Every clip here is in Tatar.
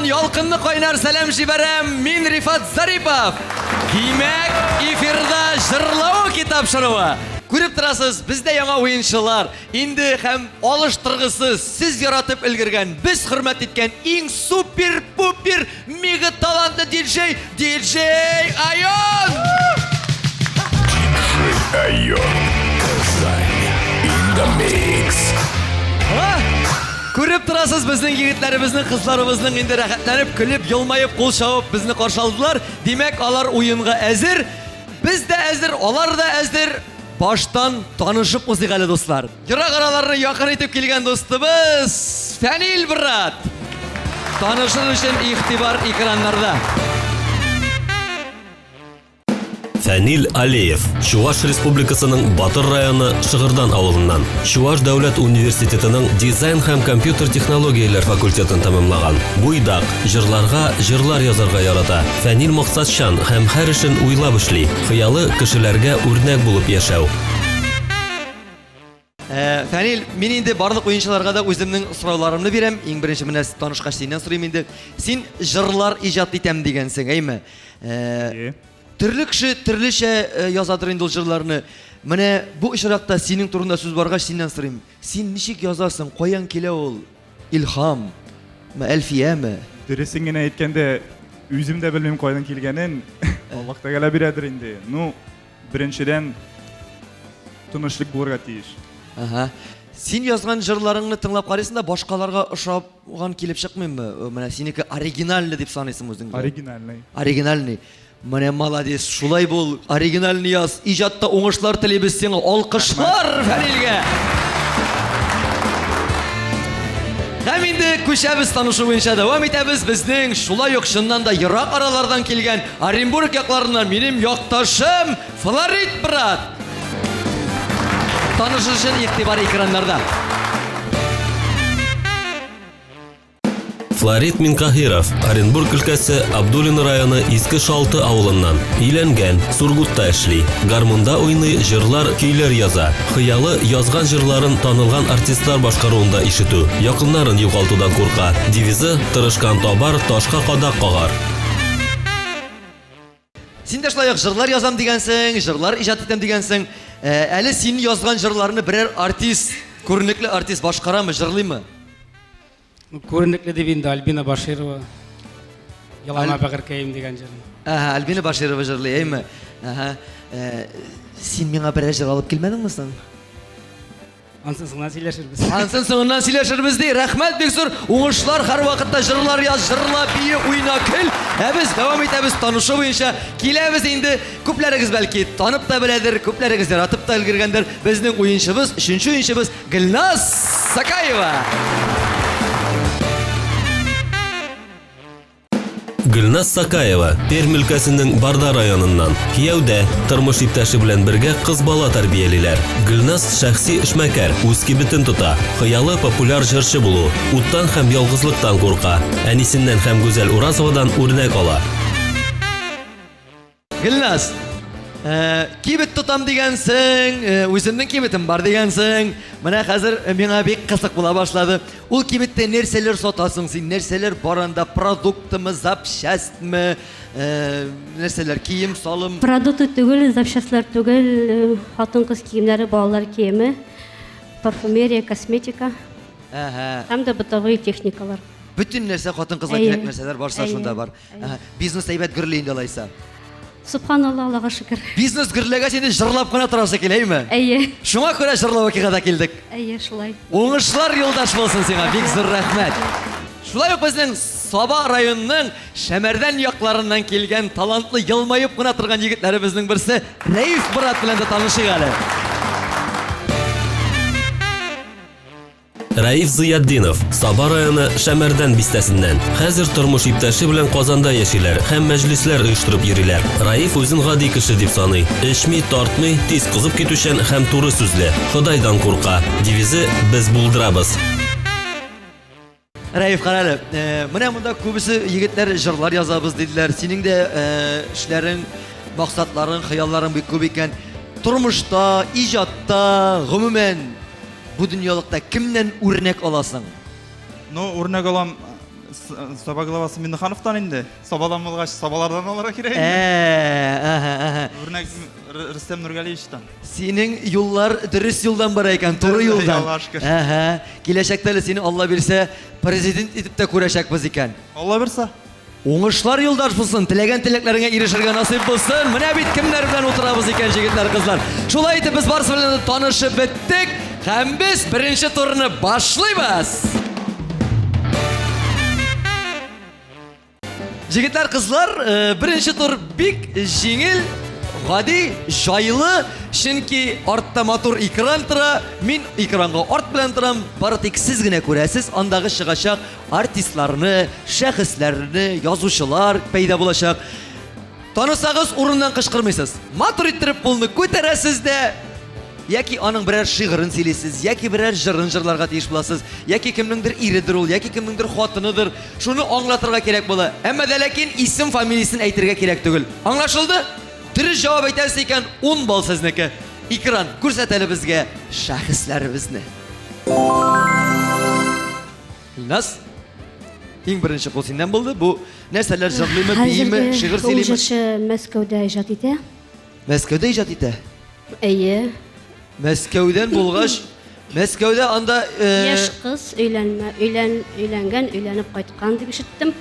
Казаннан ялкынлы кайнар сәлам җибәрәм. Мин Рифат Зарипов. Димәк, эфирда җырлау китапшыруы. Күреп торасыз, бездә яңа уенчылар. Инде һәм алыштыргысыз, сез яратып өлгергән, без хөрмәт иткән иң супер-пупер мега талантлы диджей, диджей Айон! Диджей Айон. Казань. In the mix. А? Күреп торасыз, безнең егетләребезнең, кызларыбызның инде рәхәтләнеп, көлеп, елмаеп, кул чабып безне каршы алдылар. Димәк, алар уенга әзер. Без дә әзер, алар да әзер. Баштан танышып узыйк әле, дуслар. Ерак араларны якын итеп килгән дустыбыз Фәнил брат. Танышыр өчен игътибар экраннарда. Фәнил Алиев, Чуваш Республикасының Батыр районы Шыгырдан авылыннан. Чуваш дәүләт университетының дизайн һәм компьютер технологияләр факультетын тәмамлаган. Буйдак, җырларга, җырлар язарга ярата. Фәнил максатчан һәм һәр эшен уйлап эшли. Хыялы, кешеләргә үрнәк булып яшәү. Э, Фәнил, мин инде барлык уенчыларга да үземнең сорауларымны бирәм. Иң беренче менә танышкач синнән сорыйм инде. Син җырлар иҗат итәм дигәнсең, әйме? Э, төрле кеше төрлечә э, язадыр инде ул җырларны. Менә бу очракта синең турында сүз баргач синнән сорыйм. Син ничек язасың? Каян килә ул илһам? Ме, Әлфияме? Дөресен генә әйткәндә, үзем дә белмим кайдан килгәнен. Аллаһ Тәгалә бирәдер инде. Ну, Беренчедән, тынычлык булырга тиеш. Ага. Син язган җырларыңны тыңлап карыйсың да, башкаларга ошаган килеп чыкмыймы? Э, менә синеке оригинальный дип саныйсың үзеңне. Оригинальный. Оригинальный. Менә молодец, шулай бул, оригинальный яз. Иҗатта уңышлар телибез сиңа. Алкышлар Фәнилгә. Һәм инде күчәбез танышу буенча дәвам итәбез. Безнең шулай ук чыннан да ерак аралардан килгән Оренбург якларыннан минем якташым Флорид брат. Танышу өчен игътибар экраннарда. Флорид Минкаһиров, Оренбург өлкәсе Абдулино районы Иске Шалты авылыннан. Өйләнгән, Сургутта эшли. Гармунда уйный, җырлар, көйләр яза. Хыялы, язган җырларын танылган артистлар башкаруында ишетү. Якыннарын югалтудан курка. Девизы, тырышкан табар, ташка кадак кагар. Син дә шулай ук җырлар язам дигәнсең, җырлар иҗат итәм дигәнсең. Э, әле син язган җырларны берәр артист, күренекле артист башкарамы, җырлыймы? Ну, күренекле дип инде Альбина Баширова. Елама бәгырькәем дигән җырын. Әһә, Альбина Баширова җырлый, әйме? Әһә. Э, син миңа берәр җыр алып килмәдеңме соң? Ансын соңыннан сөйләшербез. Ансын соңыннан сөйләшербез ди. Рәхмәт бик зур. Уңышлар һәрвакытта җырлар яз, җырла, бие, уйна, көл. Ә без дәвам итәбез танышу буенча. Киләбез инде. Күпләрегез бәлки танып та беләдер, күпләрегез яратып та өлгергәндер. Безнең уенчыбыз, өченче уенчыбыз Гөлназ Сакаева. Гөлназ Сакаева, Пермь өлкәсенең Барда районыннан. Кияүдә, тормыш иптәше белән бергә кыз бала тәрбиялиләр. Гөлназ шәхси эшмәкәр, үз кибетен тота. Хыялы популяр җырчы булу. Уттан һәм ялгызлыктан курка. Әнисеннән һәм Гүзәл Уразовадан үрнәк ала. Гөлназ, э, кибет тотам дигәнсең, э, үземнең кибетем бар дигәнсең. Менә хәзер э, миңа бик кызык була башлады. Ул кибеттә нәрсәләр сатасың син? Нәрсәләр бар анда? Продуктымы, запчастьмы, э, нәрсәләр, кием, салым? Продукты түгел, запчастьлар түгел, э, хатын-кыз киемнәре, балалар киеме, парфюмерия, косметика Әһә. һәм дә бытовые техникалар. Бөтен нәрсә хатын-кызга Әйе. кирәк нәрсәләр барса Әйе. шунда бар. Әһә. Бизнес әйбәт гөрли инде алайса. Субханалла, Аллага шөкер. Бизнес гөрләгәч инде җырлап кына торасы килә, әйме? Әйе. Шуңа күрә җырлау вакыйгада килдек. Әйе, шулай. Уңышлар юлдаш булсын сиңа, бик зур рәхмәт. Шулай ук безнең Саба районының Шәмәрдән якларыннан килгән талантлы елмаеп кына торган егетләребезнең берсе Рәиф брат белән дә танышыйк әле. Раиф Зыятдинов, Саба районы Шәмәрдән бистәсеннән. Хәзер тормыш иптәше белән Казанда яшиләр һәм мәҗлесләр оештырып йөриләр. Раиф үзен гади кеше дип саный. Эчми, тартмый, тиз кызып китүчән һәм туры сүзле. Ходайдан курка. Девизы Без булдырабыз. Раиф, кара әле, э, менә монда күбесе егетләр җырлар язабыз диделәр. Синең дә э, эшләрең, максатларың, хыялларың бик күп икән. Тормышта, иҗатта, гомумән, бу дөньялыкта кемнән үрнәк аласың? Ну, үрнәк алам. Саба главасы Миннехановтан инде. Сабадан булгач, сабалардан алырга кирәк инде. Ә, әһә, әһә. Үрнәк Рөстәм Нургалиевичтан. Синең юллар дөрес юлдан бара икән, туры юлдан. Аллаһка шөкер. Әһә. Киләчәктә әле сине Алла бирсә, президент итеп тә күрәчәкбез икән. Алла бирсә. Уңышлар юлдаш булсын, теләгән теләкләреңә ирешергә насыйп булсын. Менә бит кемнәр белән утырабыз икән, җегетләр, кызлар. Шулай итеп без барысы белән дә танышып беттек һәм без беренче турны башлыйбыз. Җегетләр, кызлар, э, беренче тур бик җиңел, гади, җайлы, чөнки артта матур экран тора. Мин экранга арт белән торам, бары тик сез генә күрәсез, андагы чыгачак артистларны, шәхесләрне, язучылар пәйда булачак. Танысагыз, урыннан кычкырмыйсыз. Матур иттереп кулны күтәрәсез дә, яки аның берәр шигырен сөйлисез, яки берәр җырын җырларга тиеш буласыз, яки кемнеңдер иредер ул, яки кемнеңдер хатыныдыр. Шуны аңлатырга кирәк була. Әмма дә ләкин исем, фамилиясен әйтергә кирәк түгел. Аңлашылды? Дөрес җавап әйтәсез икән, 10 балл сезнеке. Экран күрсәт әле безгә шәхесләребезне. Илназ, иң беренче кул синнән булды. Бу нәрсәләр җырлыймы, бииме, шигырь ул сөйлиме? җырчы Мәскәүдә иҗат итә. Мәскәүдә иҗат итә. Әйе. Мәскәүдән булгач, Мәскәүдә анда э, Яшь кыз өйләнмә, өйлән, өйләнгән, өйләнеп кайткан дип ишеттем.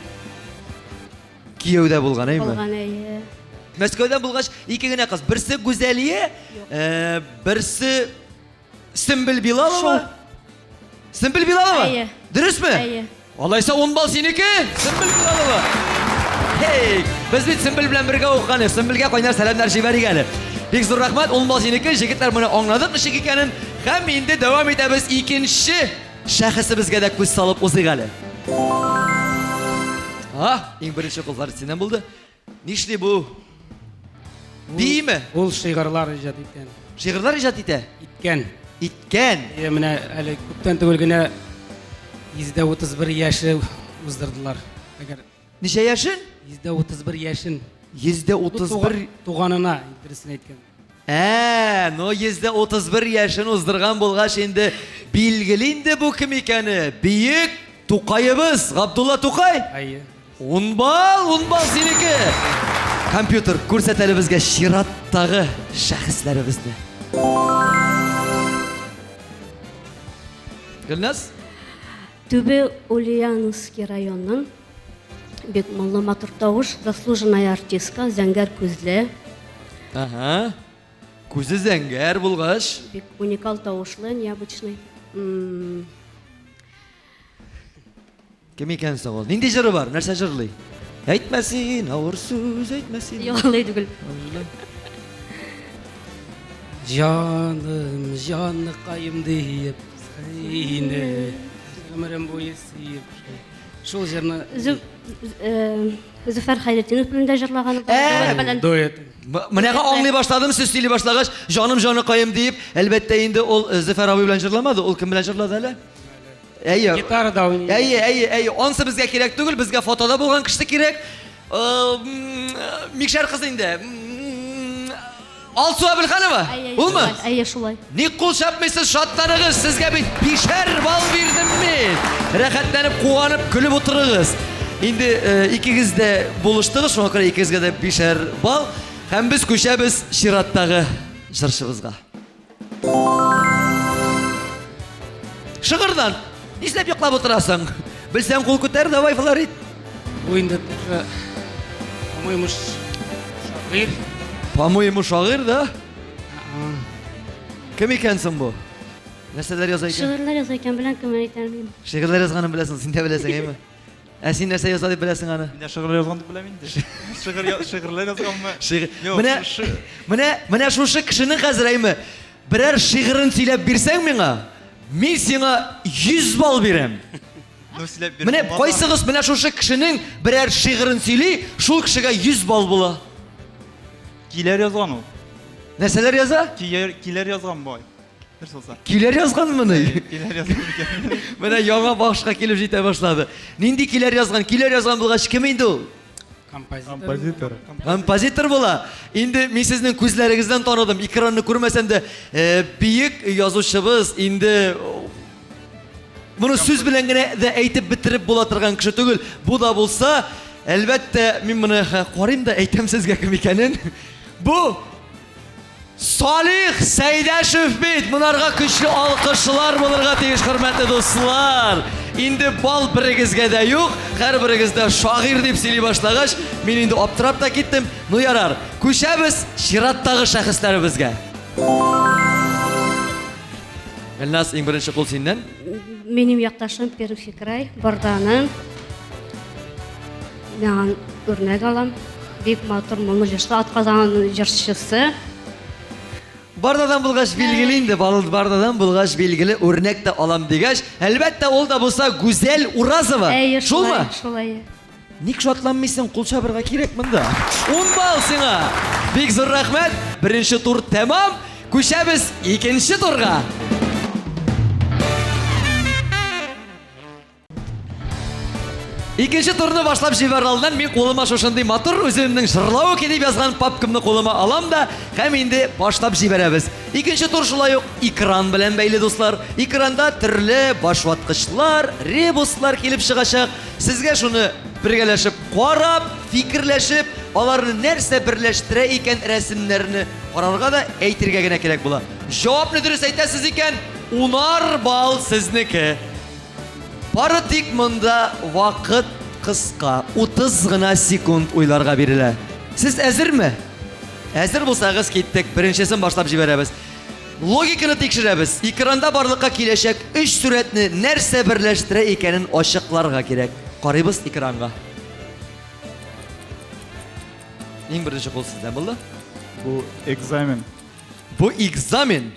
кияүдә булган, әйме? Булган, әйе. Мәскәүдән булгач, ике генә кыз. Берсе Гүзәлия, э, берсе Сөмбел Билалова. Сөмбел Билалова? Әйе. Дөресме? Әйе. Алайса 10 балл синеке, Сөмбел Билалова. Хей, без бит Сөмбел белән бергә укыган идек. Сөмбелгә кайнар сәламнәр җибәрик әле. Бик зур рәхмәт, 10 балл синеке. Җегетләр моны аңладык ничек икәнен. Һәм инде дәвам итәбез икенче шәхесебезгә дә күз салып узыйк әле. А, иң беренче куллар синнән булды. Нишли бу? Бииме? Ул шигырьләр иҗат иткән. Шигырьләр иҗат итә? Иткән. Иткән. Е, менә әле күптән түгел генә 131 яше уздырдылар. Әгәр Ничә яшен? 131 яшен. 131 туганына дөресен әйткән. Ә, ну 131 яшен уздырган булгач инде билгеле инде бу кем икәне. Бөек Тукаебыз Габдулла Тукай. Әйе. 10 балл, 10 балл синеке. Компьютер күрсәт әле безгә чираттагы шәхесләребезне. Гөлназ? Түбе Ульяновский районының бик моңлы матур тавыш, заслуженная артистка, зәңгәр күзле, Ага. Күзе зәңгәр булгач. бик уникал тавышлы, необычный. М, Кем икән соң ул? Нинди җыры бар? Нәрсә җырлый? Әйтмә син, авыр сүз, әйтмә син. Юк, алай түгел. Җаным, җаныкаем диеп, сине гомерем буе сөеп. Шул җырны Зө- э, Зөфәр Хәйретдинов белән дә җырлаганы бар. Ә, Дуэт белән. дуэт. Менә аңлый башладым, сүз сөйли башлагач, җаным җаныкаем диеп, әлбәттә инде ул э, Зөфәр абый белән җырламады, ул кем белән җырлады әле? Әйе. Гитарада уйный. Әйе, әйе, әйе. Ансы безгә кирәк түгел, безгә фотода булган кеше кирәк. Э, Микшәр кызы инде. Алсу Әбелханова. Әйе, Улмы? шулай, Әйе, шулай. Ник кул чапмыйсыз, шатланыгыз, сезгә бит бишәр балл бирдем мин. Рәхәтләнеп, куанып, көлеп утырыгыз. Инде э, икегез дә булыштыгыз, шуңа күрә икегезгә дә бишәр балл. Һәм без күчәбез чираттагы җырчыбызга. Шыгырдан, нишләп йоклап утырасың? Белсәң кул күтәр, давай, Флорид. Бу инде тоже, по-моему, шагыйрь. По-моему, шагыйрь, да? Кем икән соң бу? Нәрсәләр яза икән? Шигырьләр яза икән белән кем әйтә алмыйм. Шигырьләр язганын беләсең, син дә беләсең, әйме? Ә син нәрсә яза дип беләсең аны? Мин дә шигырь язган дип беләм инде. Шигырь шигырьләр язганмы? Шигырь. Юк, Менә менә менә шушы кешенең хәзер әйме? Берәр шигырен сөйләп бирсәң миңа, мин сиңа 100 балл бирәм. Ну, сөйләп биреп Менә булмаса. кайсыгыз менә шушы кешенең берәр шигырен сөйли, шул кешегә 100 балл була. Киләр язган ул. Нәрсәләр яза? Киләр, киләр язган бай. Дөрес булса. Киләр язганмыни? Киләр язган икән. Менә яңа башка килеп җитә башлады. Нинди киләр язган? Киләр язган булгач кем инде ул? Композитор. Композитор. Композитор була. Инде мин сезнең күзләрегездән таныдым. Экранны күрмәсәм дә, э, бөек язучыбыз инде. Моны сүз белән генә дә әйтеп бетереп була торган кеше түгел. Бу да булса, әлбәттә, мин моны карыйм да әйтәм сезгә кем икәнен. Бу Салих Сәйдәшев бит! Монарга көчле алкышлар булырга тиеш, хөрмәтле дуслар! Инде бал берегезгә дә юк, һәрберегез дә шагыйрь дип сөйли башлагач, мин инде аптырап та киттем. Ну ярар, күчәбез чираттагы шәхесләребезгә. Гөлназ, иң беренче кул синнән. Минем якташым Пермский край, Барданың. Мин үрнәк алам. Бик матур, моңлы җырчы, атказанган җырчысы. Бардадан булгач билгеле инде, Бардадан булгач билгеле, үрнәк тә алам дигәч, әлбәттә, ул да булса Гүзәл Уразова. Әйе, Шулмы? шулай, шулай. Ник шатланмыйсың? Кул чабырга кирәк монда. Ун балл сиңа! Бик зур рәхмәт! Беренче тур тәмам. Күчәбез икенче турга. Икенче турны башлап җибәрер алдыннан мин кулыма шушындый матур үземнең жырлау дип язган папкамны кулыма алам да һәм инде башлап җибәрәбез. Икенче тур шулай ук экран белән бәйле, дуслар. Экранда төрле башваткычлар, ребуслар килеп чыгачак. Сезгә шуны бергәләшеп карап, фикерләшеп, аларны нәрсә берләштерә икән рәсемнәрне карарга да әйтергә генә кирәк була. Җавапны дөрес әйтәсез икән, унар балл сезнеке. Бары тик монда вакыт кыска, 30 гына секунд уйларга бирелә. Сез әзерме? Әзер булсагыз, киттек. Беренчесен башлап җибәрәбез. Логиканы тикшерәбез. Экранда барлыкка киләчәк өч сурәтне нәрсә берләштерә икәнен ачыкларга кирәк. Карыйбыз экранга. Иң беренче кул сездән булды. Бу экзамен. Бу экзамен.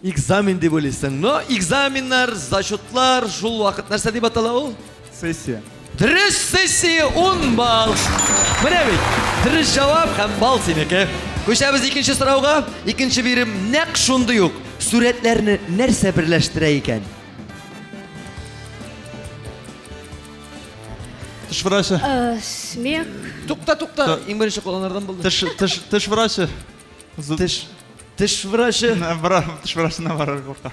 Экзамен дип уйлыйсың. Но экзаменнар, зачетлар шул вакыт нәрсә дип атала ул? Сессия. Дөрес сессия 10 балл. Менә бит. Дөрес җавап һәм балл синеке. Күчәбез икенче сорауга. Икенче бирем нәкъ шундый ук. Сурәтләрне нәрсә берләштерә икән? Теш врачы. Э, смех. Тукта, тукта. Иң беренче кулланардан булды. Теш, теш, теш врачы. Теш, теш врачы. Теш врачына барырга курка.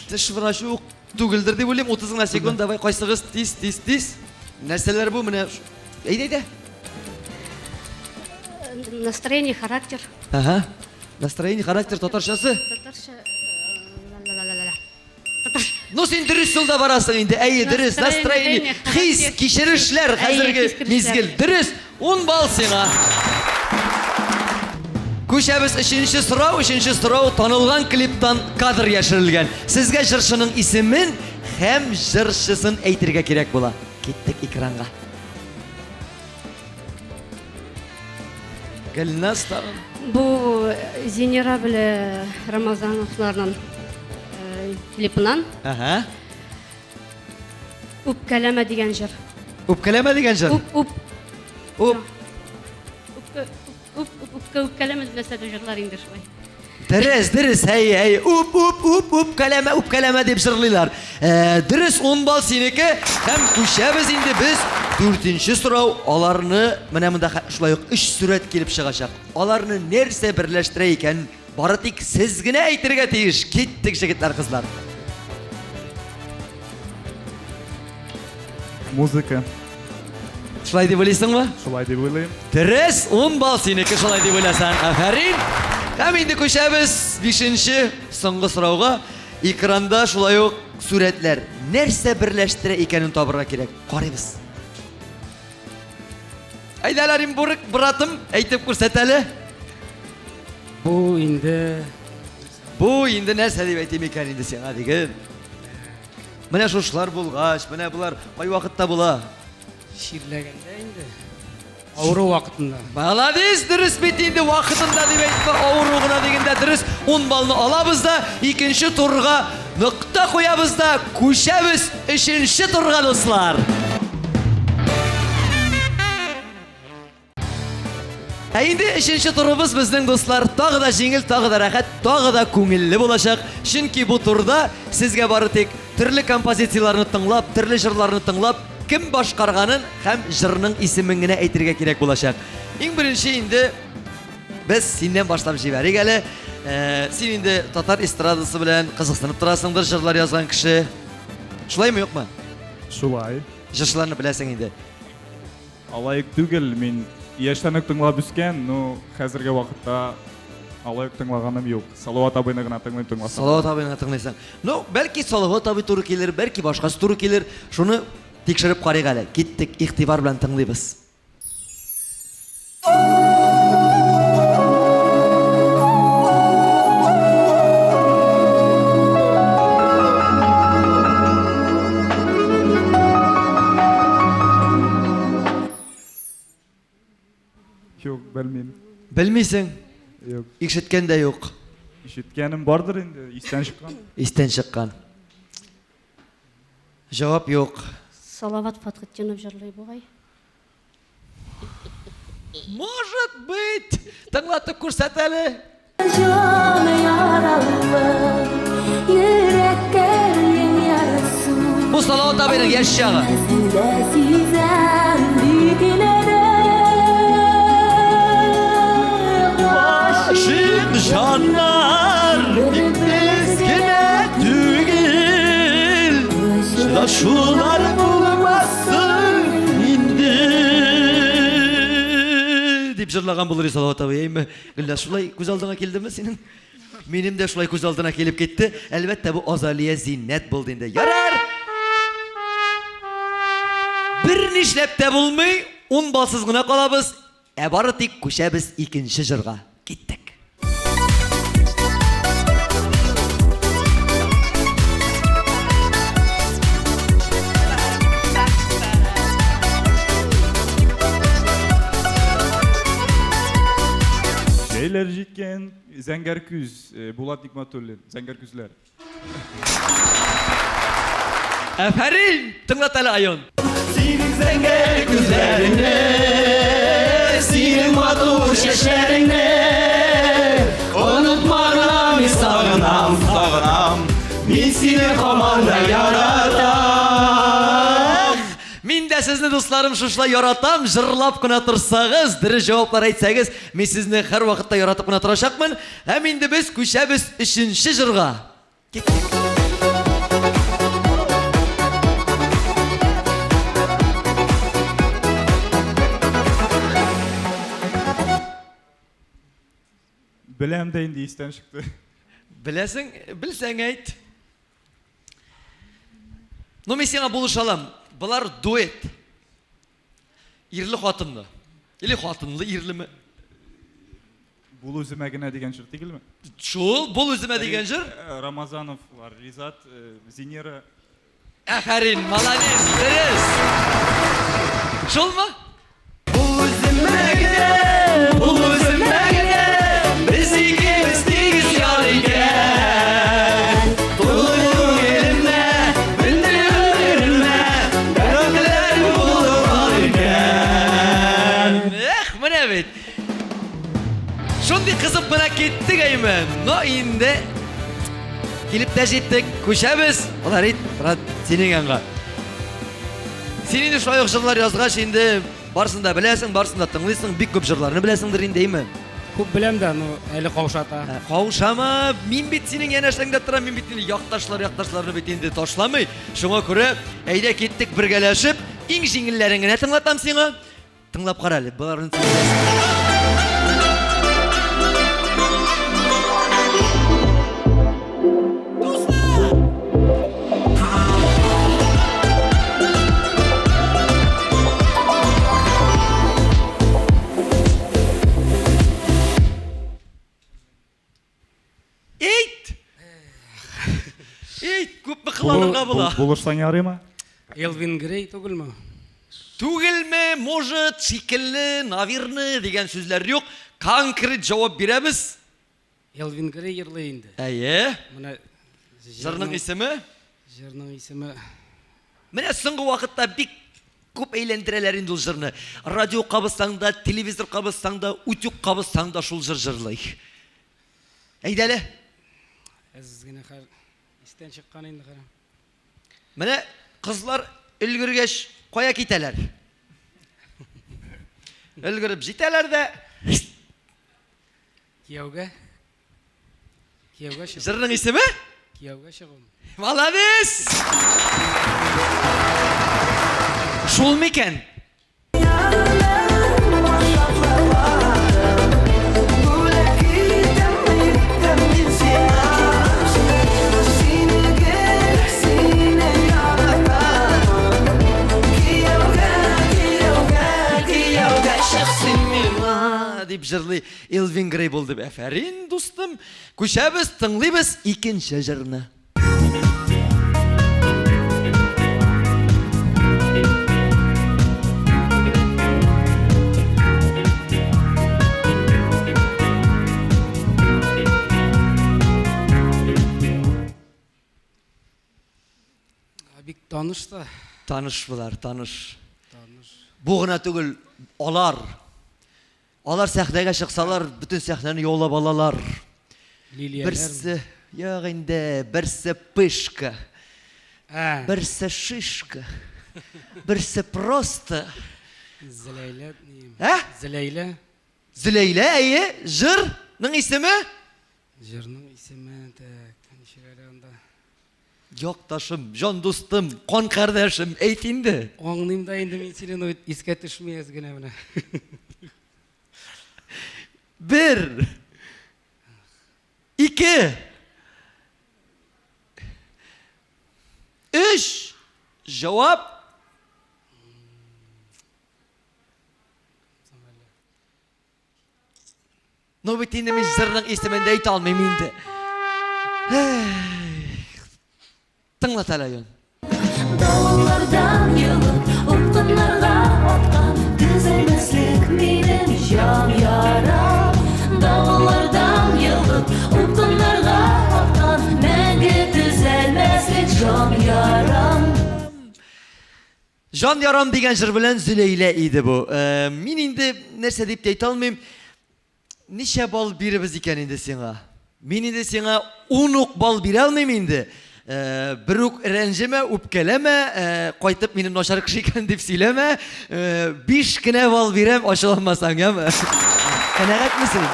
Теш врачы ук түгелдер дип уйлыйм. 30 гына секунд. Давай кайсыгыз тиз, тиз, тиз. Нәрсәләр бу менә? Әйдә, әйдә. Настроение, характер. Ага. Настроение, характер татарчасы. Татарча. Ну син дөрес юлда барасың инде. Әйе, дөрес. Настроение, хис, кичерешләр хәзерге мизгел. Дөрес. 10 балл сиңа. Күчәбез өченче сорау. Өченче сорау танылган клиптан кадр яшерелгән. Сезгә җырчының исемен һәм җырчысын әйтергә кирәк була. Киттек экранга. Гөлназ тагын. Бу Зинира белән Рамазановларның клипыннан. Ага. Үпкәләмә дигән җыр. Үпкәләмә дигән җыр? Үп, үп. Үп. Үпкә, үп, үп, үпкә, үпкәләмә нәрсәдер җырлар инде шулай. Дөрес, дөрес, әй, әй, үп, үп, үп, үпкәләмә, үпкәләмә дип җырлыйлар. Э, дөрес, 10 балл синеке. Һәм күчәбез инде без дүртенче сорау. Аларны менә монда шулай ук өч сурәт килеп чыгачак. Аларны нәрсә берләштерә икән, бары тик сез генә әйтергә тиеш. Киттек, җегетләр, кызлар. Музыка. Шулай дип уйлыйсыңмы? Шулай дип уйлыйм. Дөрес, 10 балл синеке шулай дип уйласаң. Афәрин. Һәм инде күчәбез бишенче соңгы сорауга. Экранда шулай ук сурәтләр нәрсә берләштерә икәнен табырга кирәк. Карыйбыз. Әйдә, Оренбург, братым, әйтеп күрсәт әле. Бу инде Бу инде нәрсә дип әйтим икән инде сиңа диген. Менә шушылар булгач, менә болар кай вакытта була? Чирләгәндә инде. Авыру вакытында. Молодец, дөрес бит инде вакытында дип әйтмә, авыру гына дигәндә дөрес. 10 баллны алабыз да, икенче турга нокта куябыз да, күчәбез өченче турга, дуслар. Ә инде өченче турыбыз безнең дуслар тагы да җиңел, тагы да рәхәт, тагы да күңелле булачак. Чөнки бу турда сезгә бары тик төрле композицияләрне тыңлап, төрле җырларны тыңлап, кем башкарганын һәм җырның исемен генә әйтергә кирәк булачак. Иң беренче инде без синнән башлап җибәрик әле. Э, син инде татар эстрадасы белән кызыксынып торасыңдыр, җырлар язган кеше. Шулаймы, юкмы? Шулай. Җырчыларны беләсең инде. Алай ук түгел, мин яшьтән үк тыңлап үскән, но хәзерге вакытта алай ук тыңлаганым юк. Салават абыйны гына тыңлыйм тыңласам. Салават абыйны гына тыңлыйсың. Ну, бәлки Салават абый туры килер, бәлки башкасы туры килер. Шуны тикшереп карыйк әле. Киттек, игътибар белән тыңлыйбыз. Юк, белмим. Белмисең? Юк. Ишеткән дә юк. Ишеткәнем бардыр инде, истән чыккан. Истән чыккан. Җавап юк. Салават Фатхетдинов җырлый бугай. Может быть! Тыңлатып күрсәт әле. Җан яралы, йөрәккәем ярасы. Бу Салават абыйның яшь чагы. Синдә сизәм бит иләдә. Гашыйк җаннар тик без генә түгел. Очрашулар булмасын инде. Дип җырлаган булыр Салават абый, әйме? Гөлназ, шулай күз алдыңа килдеме синең? Минем дә шулай күз алдына килеп китте. Әлбәттә, бу Азалия Зиннәт булды инде. Ярар! Бер нишләп тә булмый, ун балсыз гына калабыз. Ә бары тик күчәбез икенче җырга. Киттек. Җәйләр җиткән, зәңгәр күз, э, Булат Нигматуллин, зәңгәр күзләр. Афәрин! Тыңлат әле, Айон. Синең зәңгәр күзләреңне, синең матур чәчләреңне онытмаган мин сагынам, сагынам. Мин сине һаман да яратам. Мин дә сезне, дусларым, шушылай яратам. Җырлап кына торсагыз, дөрес җаваплар әйтсәгез, мин сезне һәрвакытта яратып кына торачакмын. Һәм инде без күчәбез өченче җырга. Киттек. Беләм дә инде истән чыкты. Беләсең, белсәң әйт. Ну, мин сиңа булыша алам. Болар дуэт. Ирле хатынлы. Или хатынлы ирлеме? Бул үземә генә дигән җыр түгелме? Шул, бул үземә дигән җыр. Э, Рамазановлар, Ризат, э, Зинира. Афәрин, молодец, дөрес. Шулмы? Бул үземә генә, бул үземә генә, без икебез тигез яр икән. Тулы күңелемә, белдерүләремә, бәхетләр булып ал икән. Эх, менә бит. Шундый кызып кына киттек әйме. Но инде килеп тә җиттек, күчәбез. Флорид, брат, синең янга. Син инде шулай ук җырлар язгач, инде барысын да беләсең, барысын да тыңлыйсың, бик күп җырларны беләсеңдер инде, әйме? Күп беләм дә, но әле каушата. Ә, Каушама, мин бит синең янәшәңдә торам, мин бит инде якташлар, якташларны бит инде ташламый. Шуңа күрә, әйдә киттек бергәләшеп, иң җиңелләрен генә тыңлатам сиңа. Тыңлап кара әле, боларын син беләсең. Әйт! Әйт, күпме кыланырга була? Булышсаң ярыймы? Элвин Грей түгелме? Түгелме, может, шикелле, наверное дигән сүзләр юк. Конкрет җавап бирәбез. Элвин Грей җырлый инде. Әйе. Менә Җырның исеме? Җырның исеме Менә соңгы вакытта бик күп әйләндерәләр инде ул җырны. Радио кабызсаң да, телевизор кабызсаң да, утюг кабызсаң да шул җыр җырлый. Әйдә әле. Әз генә хәл истән чыккан инде хәл. Менә кызлар өлгергәч кая китәләр? Өлгереп җитәләр дә. Кияүгә. Кияүгә чыгу. Җырның исеме? Кияүгә чыгу. Молодец! Шул микән? Дип җырлый Элвин Грей булды. Әфәрин, дустым. Күчәбез, тыңлыйбыз икенче җырны. Бик таныш та. Таныш болар, таныш. Таныш. Бу гына түгел, алар. Алар сәхнәгә чыксалар, бөтен сәхнәне яулап алалар. Лилияләр. Берсе, юк инде, берсе пышка. Ә. Берсе шишка. Берсе просто. Зөләйлә. Ә? Зөләйлә. Зөләйлә, әйе, җырның исеме? Җырның исеме, так, ничек әле анда? Якташым, җан дустым, кан кардәшем, әйт инде. Аңлыйм да инде мин сине, но искә төшми әз генә менә. Бер. Ике. Өч. Җавап. Ну бит инде мин җырның исемен дә әйтә алмыйм инде. Тыңлат әле, Айон. Давыллардан йолып, упкыннарга аткан Төзәлмәслек минем җан ярам. Давыллардан йолып, упкыннарга аткан Мәңге төзәлмәслек җан ярам. Җан ярам дигән җыр белән Зөләйлә иде бу. Э, мин инде нәрсә дип тә әйтә алмыйм. Ничә балл биребез икән инде сиңа? Мин инде сиңа 10 ук балл бирә алмыйм инде. Э, бер үк рәнҗемә, үпкәләмә, э, кайтып минем начар кеше икән дип сөйләмә. 5 кенә балл бирәм, ачуланмасаң, яме? Канәгатьмесең?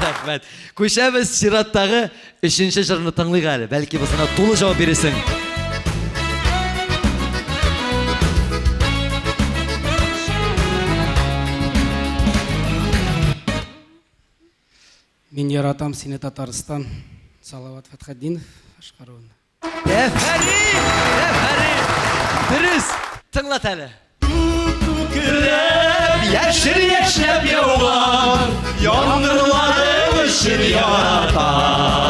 Рәхмәт. Күчәбез чираттагы Өченче җырны тыңлыйк әле, бәлки бусына тулы җавап бирерсең. Мин яратам сине, Татарстан. Салават Фәтхетдинов башкаруында. Әфәрин! Әфәрин! Дөрес! Тыңлат әле. Күкрәп, яшел яшьнәп яуган яңгырларың өчен яратам.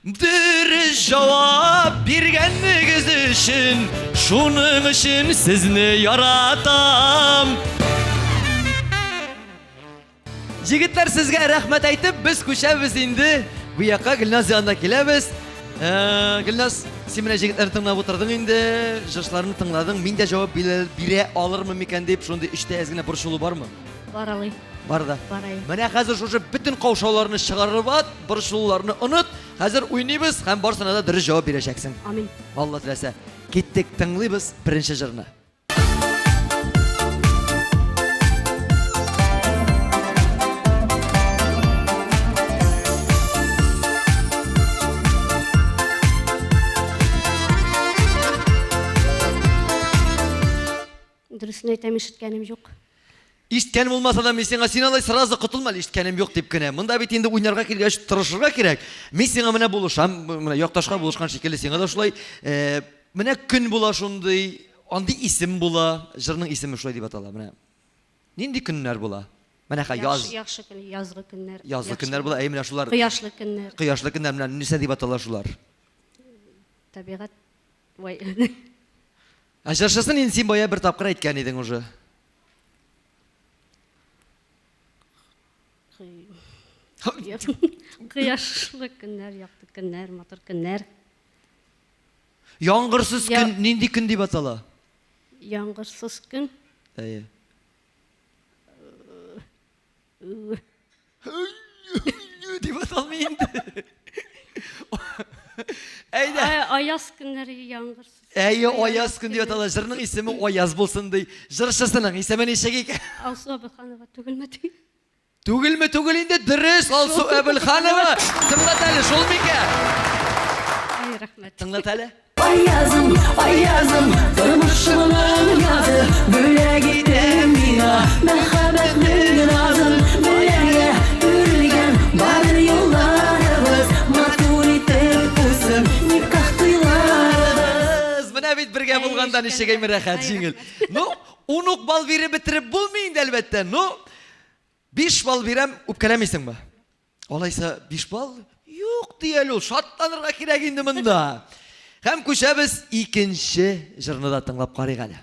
Дөрес җавап биргәнегез өчен, шуның өчен сезне яратам. Җегетләр, сезгә рәхмәт әйтеп, без күчәбез инде. Бу якка Гөлназ янына киләбез. Э, Гөлназ, син менә җегетләрне тыңлап утырдың инде, җырчыларны тыңладың. Мин дә җавап бирә алырмын микән дип, шундый эчтә әз генә борчылу бармы? Бар алай. Бар да. Бар әй. Менә хәзер шушы бөтен каушауларны чыгарып ат, борчылуларны оныт. Хәзер уйныйбыз һәм барсына да дөрес җавап бирәчәксең. Амин. Алла теләсә. Киттек, тыңлыйбыз беренче җырны. Дөресен әйтәм, ишеткәнем юк. Ишеткән булмаса да, мин сиңа, син алай сразу котылма әле, ишеткәнем юк дип кенә. Монда бит инде уйнарга килгәч тырышырга кирәк. Мин сиңа менә булышам, менә якташка булышкан шикелле сиңа да шулай. Э, менә көн була шундый, андый исем була, җырның исеме шулай дип атала. Менә нинди көннәр була? Менә хә яз. Яхшы көн, язгы көннәр. Язгы көннәр була, әй менә шулар. Кояшлы көннәр. Кояшлы көннәр менә нәрсә дип атала шулар? Табигать. Вай. Ә җырчысын инде син бая бер тапкыр әйткән идең уже. Кояшлы көннәр, якты көннәр, матур көннәр. Яңгырсыз көн нинди көн дип атала? Яңгырсыз көн. Әйе. Дип аталмый инде. Әйдә. Аяз көннәр яңгырсыз. Әйе, аяз көн дип атала. Җырның исеме Аяз булсын ди. Җырчысының исеме ничек икән? Алсу Әбелханова түгелме ди? Түгелме түгел инде, дөрес, Алсу Әбелханова. Тыңлат әле, шул микән? Ай, рәхмәт. Тыңлат әле. Аязым, аязым, тормышымның язы, Бүләк иттең миңа мәхәббәтнең назын. Бергә үрелгән бары юлларыбыз, Матур итеп узсын никах туйларыбыз. Менә бит бергә булганда ничек әйме рәхәт, җиңел. Ну, ун ук балл биреп бетереп булмый инде, әлбәттә. Ну, 5 балл бирәм, үпкәләмисеңме? Алайса 5 балл? Юк, ди әле ул, шатланырга кирәк инде монда. Һәм күчәбез икенче җырны да тыңлап карыйк әле.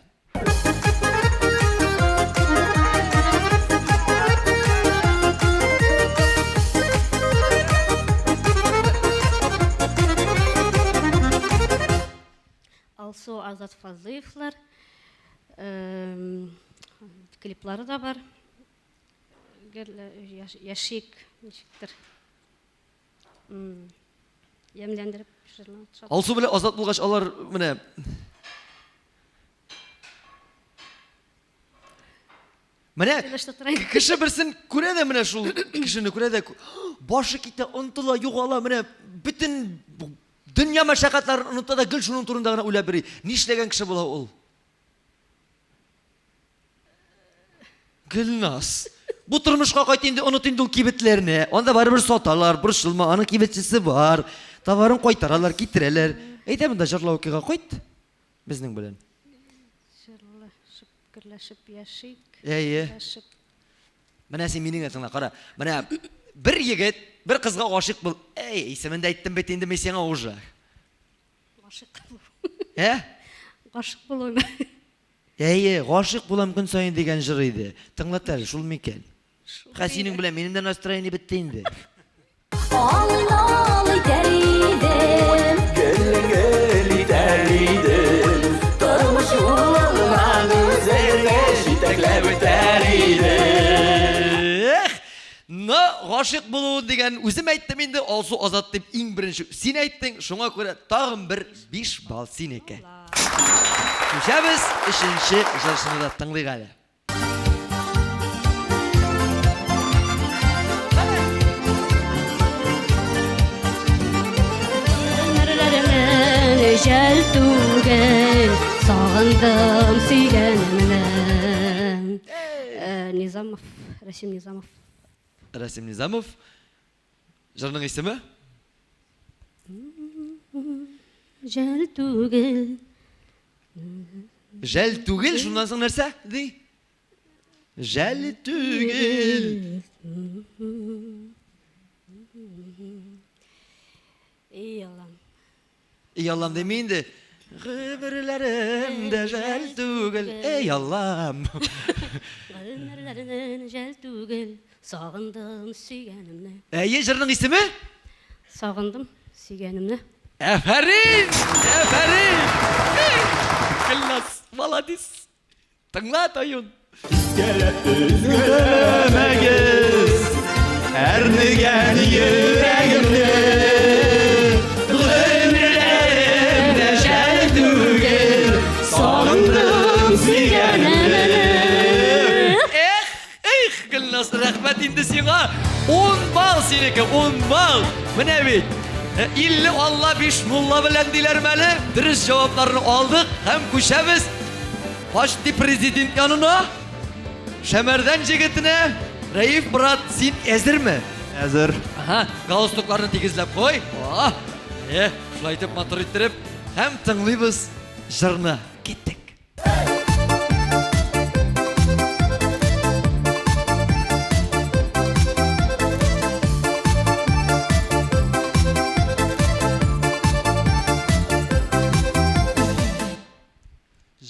Алсу Азат Фазлыевлар клиплары да бар. Яшик ничектер. Ямьләндереп җырлап. Алсу белән Азат булгач, алар менә Менә кеше берсен күрә дә менә шул кешене күрә дә башы китә, онтыла, югала, менә бөтен дөнья мәшәкатьләрен оныта да гел шуның турында гына уйлап йөри. Нишләгән кеше була ул? Гөлназ. Бу тормышка кайт инде, оныт инде ул кибетләрне. Анда барыбер саталар, борчылма, аның кибетчесе бар. Товарын кайтаралар, китерәләр. Әйдә монда җырлаукига кайт безнең белән. Җырлашып, гөрләшеп яшик. Әйе. Гөрләшеп. Менә син мине генә тыңла, кара. Менә бер егет бер кызга гашыйк бул. Әй, исемен дә әйттем бит инде мин сиңа уже. Гашыйк булу. Ә? Гашыйк булу. Әйе, гашыйк булам көн саен дигән җыр иде. Тыңлат әле, шул микән? Хә, синең белән минем дә настроение бетте инде. Алый нал итәр идем. Гел-гел итәр идем. Тормыш юлыннан үзеңне җитәкләп үтәр идем. Эх, но гашыйк булу дигән үзем әйттем инде, Алсу Азат дип иң беренче син әйттең, шуңа күрә тагын бер 5 балл синеке. Күчәбез, өченче җырчыны да тыңлыйк әле. Жәл түгел, сагындым сөйгәнемне. Э, Низамов, Рәсим Низамов. Рәсим Низамов. Җырның исеме? Жәл түгел. Жәл түгел, шуннан соң нәрсә? Ди. Жәл түгел. Эй, Аллам. Эй, Аллам дими инде. Гомерләрем дә жәл түгел. Эй, Аллам. Гомерләрем жәл түгел. Сагындым сөйгәнемне. Әйе, җырның исеме? Сагындым сөйгәнемне. Әфәрин! Әфәрин! Гөлназ, молодец. Тыңла, Таюн. Өзгәләмәгез әрнегән йөрәгемне. Гомерләрем дә жәл түгел, сагындым сөйгәнемне. Эх, эх, Гөлназ, рәхмәт инде сиңа. 10 балл синеке, 10 балл. Менә бит. 50 Алла, 5 мулла белән диләрме әле? Дөрес җавапларны алдык һәм күчәбез Почти президент янына, Шәмәрдән җегетенә. Рәиф брат, син әзерме? Әзер. Ага, галстукларны тигезләп куй. О, э, шулай итеп матур иттереп һәм тыңлыйбыз җырны. Киттек.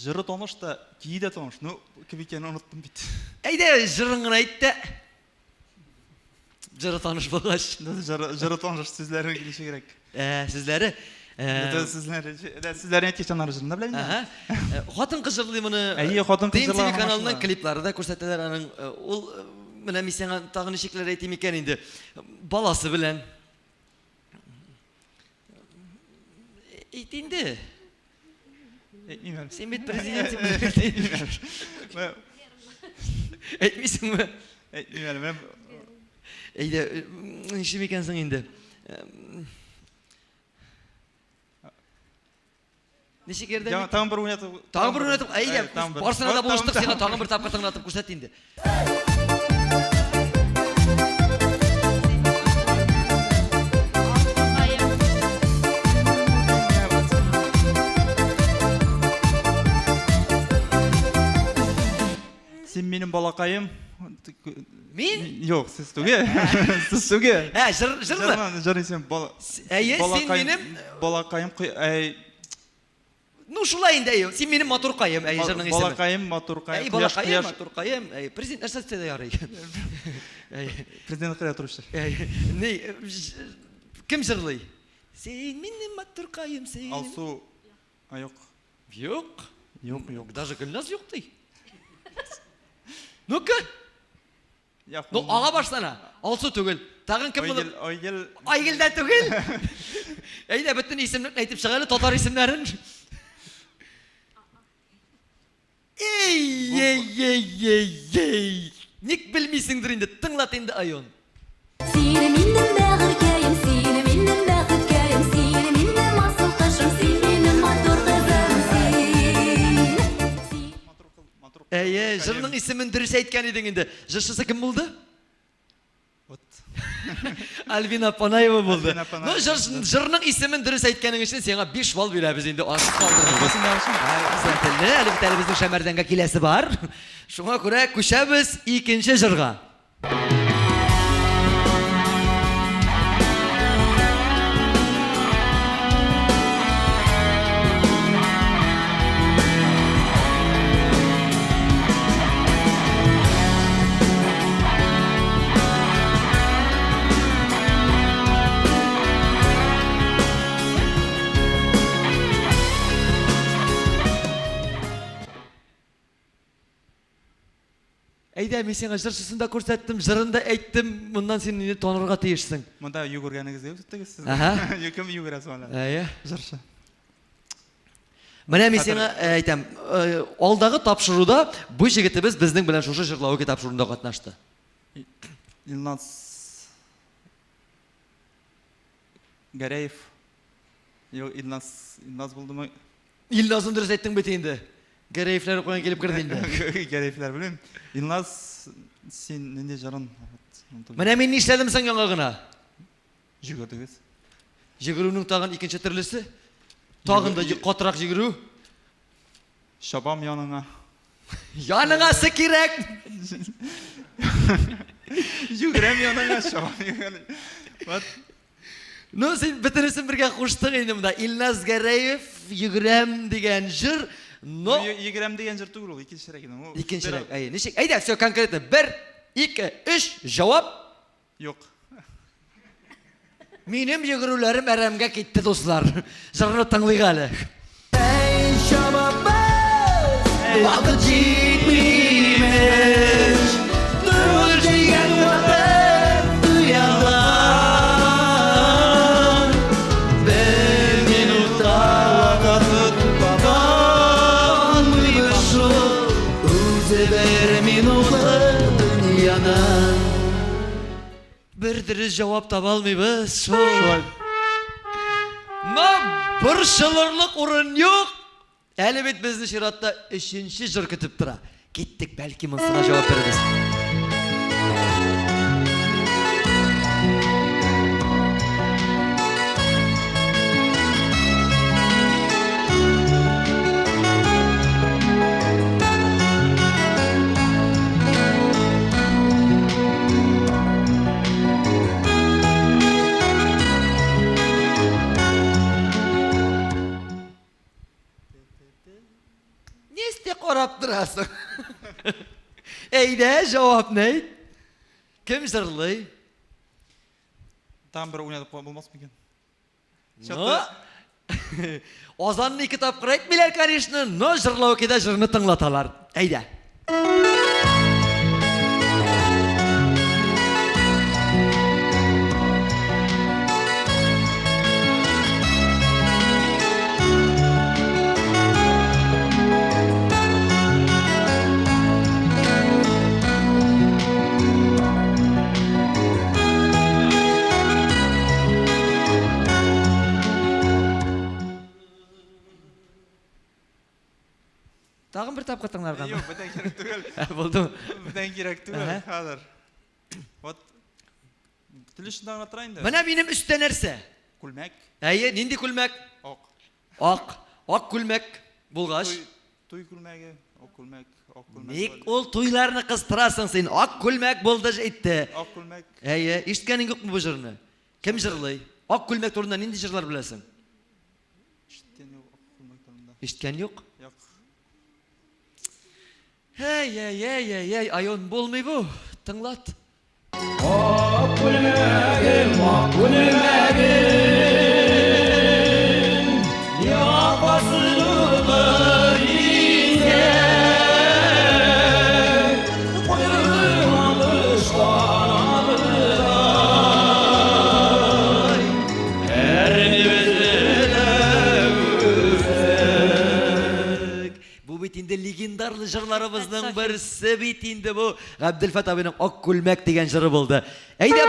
Җыры таныш та, көе дә таныш. Ну, кем икәнен оныттым бит. Әйдә, җырын гына әйт тә. Җыры таныш булгач. Җыры, җыры таныш, сүзләре ничегрәк? Ә, сүзләре. Ә, сүзләре, сүзләрен әйткәч, аннары җырын да беләм инде. Әһә. Хатын-кыз җырлый моны. Әйе, хатын-кыз җырлый. ТНТ каналының клиплары да күрсәтәләр аның. Ул менә мин сиңа тагын ничекләр әйтим икән инде. Баласы белән. Әйт инде. Әйтмим әле. Син бит президент дип. Әйтмисеңме? Әйтмим әле. Менә Әйдә, ничек икәнсең инде? Ничек ярдәм Яңа тагын бер уйнатып. Тагын бер уйнатып, әйдә, Әйе, тагын бер. барсына да Вот, булыштык, тагын- сиңа тагын бер тапкыр тыңлатып күрсәт инде. Син минем балакаем. Мин? Юк, сез түгел. Сез түгел. Ә, җыр, җырмы? Җырмы? Җыр исем бала. Әйе, син балакаем- минем балакаем кый- әй, Ну шулай инде, әйе. Син минем матуркаем, әйе, җырның исеме. Балакаем, матуркаем. Әй, кояш- балакаем, кояш- матуркаем. Әй, президент нәрсә әйтсә дә ярый. Әй, Президент кайда торучы? әй, ни, кем җырлый? Син минем матуркаем, син. Алсу. А, юк. Юк. Юк, юк. Даже Гөлназ юк ди. Ну-ка. Я, Ну, ага башлана. Алсу түгел. Тагын кем булып? Айгөл, Айгөл. Айгөл дә түгел. Әйдә, бөтен исемлекне әйтеп чык әле, татар исемнәрен. Эй, эй, эй, эй, эй. Ник белмисеңдер инде, тыңлат инде Айон. Син минем бәгырькәем, син минем бәхеткәем, син минем асыл кошым, син минем матур кызым, син. Син Әйе, җырның исемен дөрес әйткән идең инде. Җырчысы кем булды? Вот. Альбина Панаева булды. Альбина Панаева. Ну, җыр, җырның исемен дөрес әйткәнең өчен сиңа 5 балл бирәбез инде. Ашып калдырабыз. Телне, әле бит әле безнең Шәмәрдәнгә киләсе бар. Шуңа күрә күчәбез икенче җырга. Әйдә, мин сиңа җырчысын да күрсәттем, җырын да әйттем. Моннан син мине танырга тиешсең. Монда йөгергәнегезгә үттегез сез. Аһа. Кем йөгерә соң әле? Әйе. Җырчы. Менә мин сиңа әйтәм, алдагы тапшыруда бу җегетебез безнең белән шушы җырлавыки тапшыруында катнашты. Илназ Гәрәев. Юк, Илназ, Илназ булдымы? Илназны дөрес әйттең бит инде. Гәрәевләр каян килеп керде инде. Гәрәевләр белмим. Илназ, син нинди җырын? Менә мин нишләдем соң яңа гына? Йөгердегез. Йөгерүнең тагын икенче төрлесе. Тагын да катырак йөгерү. Чабам яныңа. Яныңасы кирәк. Йөгерәм яныңа, чабам яныңа. Вот. Ну, син бөтенесен бергә куштың инде монда. Илназ Гәрәев йөгерәм дигән җыр, но Йөгерәм дигән җыр түгел ул, икенчерәк инде. Ул икенчерәк. Әйе, ничек? Әйдә, все конкретно. Бер, ике, өч, җавап. Юк. Минем йөгерүләрем әрәмгә китте, дуслар. Җырны тыңлыйк әле. Вакыт җитмимеш, тормыш дигән вакыт дөньядан. Бер минутта вакыт табалмыйбыз шул, үзе бер минутлы дөньядан. Бер дөрес җавап таба алмыйбыз шул. Но борчылырлык урын юк. Әле бит безне чиратта өченче җыр көтеп тора. Киттек, бәлки монысына җавап бирербез. Несте карап торасың? Әйдә, җавапны әйт. Кем җырлый? Тагын бер уйнатып куя булмас микән? Ну, Азанны ике тапкыр әйтмиләр, конечно, но җырлау кидә җырны тыңлаталар. Әйдә. Тагын бер тапкыр тыңларгамы? Юк, бүтән кирәк түгел. Булдымы? Бүтән кирәк түгел хәзер. Вот тел очында гына тора инде. Менә минем өстә нәрсә? Күлмәк. Әйе, нинди күлмәк? Ак. Ак. Ак күлмәк булгач. Туй, туй күлмәге, ак күлмәк, ак күлмәк. Ник ул туйларны кыстырасың син? Ак күлмәк булды җитте. Ак күлмәк. Әйе, ишеткәнең юкмы бу җырны? Кем җырлый? Ак күлмәк турында нинди җырлар беләсең? Ишеткән юк ак күлмәк турында. Ишеткән юк? Юк. Әй, әй, әй, әй, әй, айон булмый бу. Тыңлат. Ак күлмәгем, ак күлмәгем, якасы тутыр исә. Куйдым алыштан абыдай, әрнебезне дә үстек. Бу бит инде легендарлы җырларыбызның берсе бит инде бу. Габделфәт абыйның Ак күлмәк дигән җыры булды. Әйдә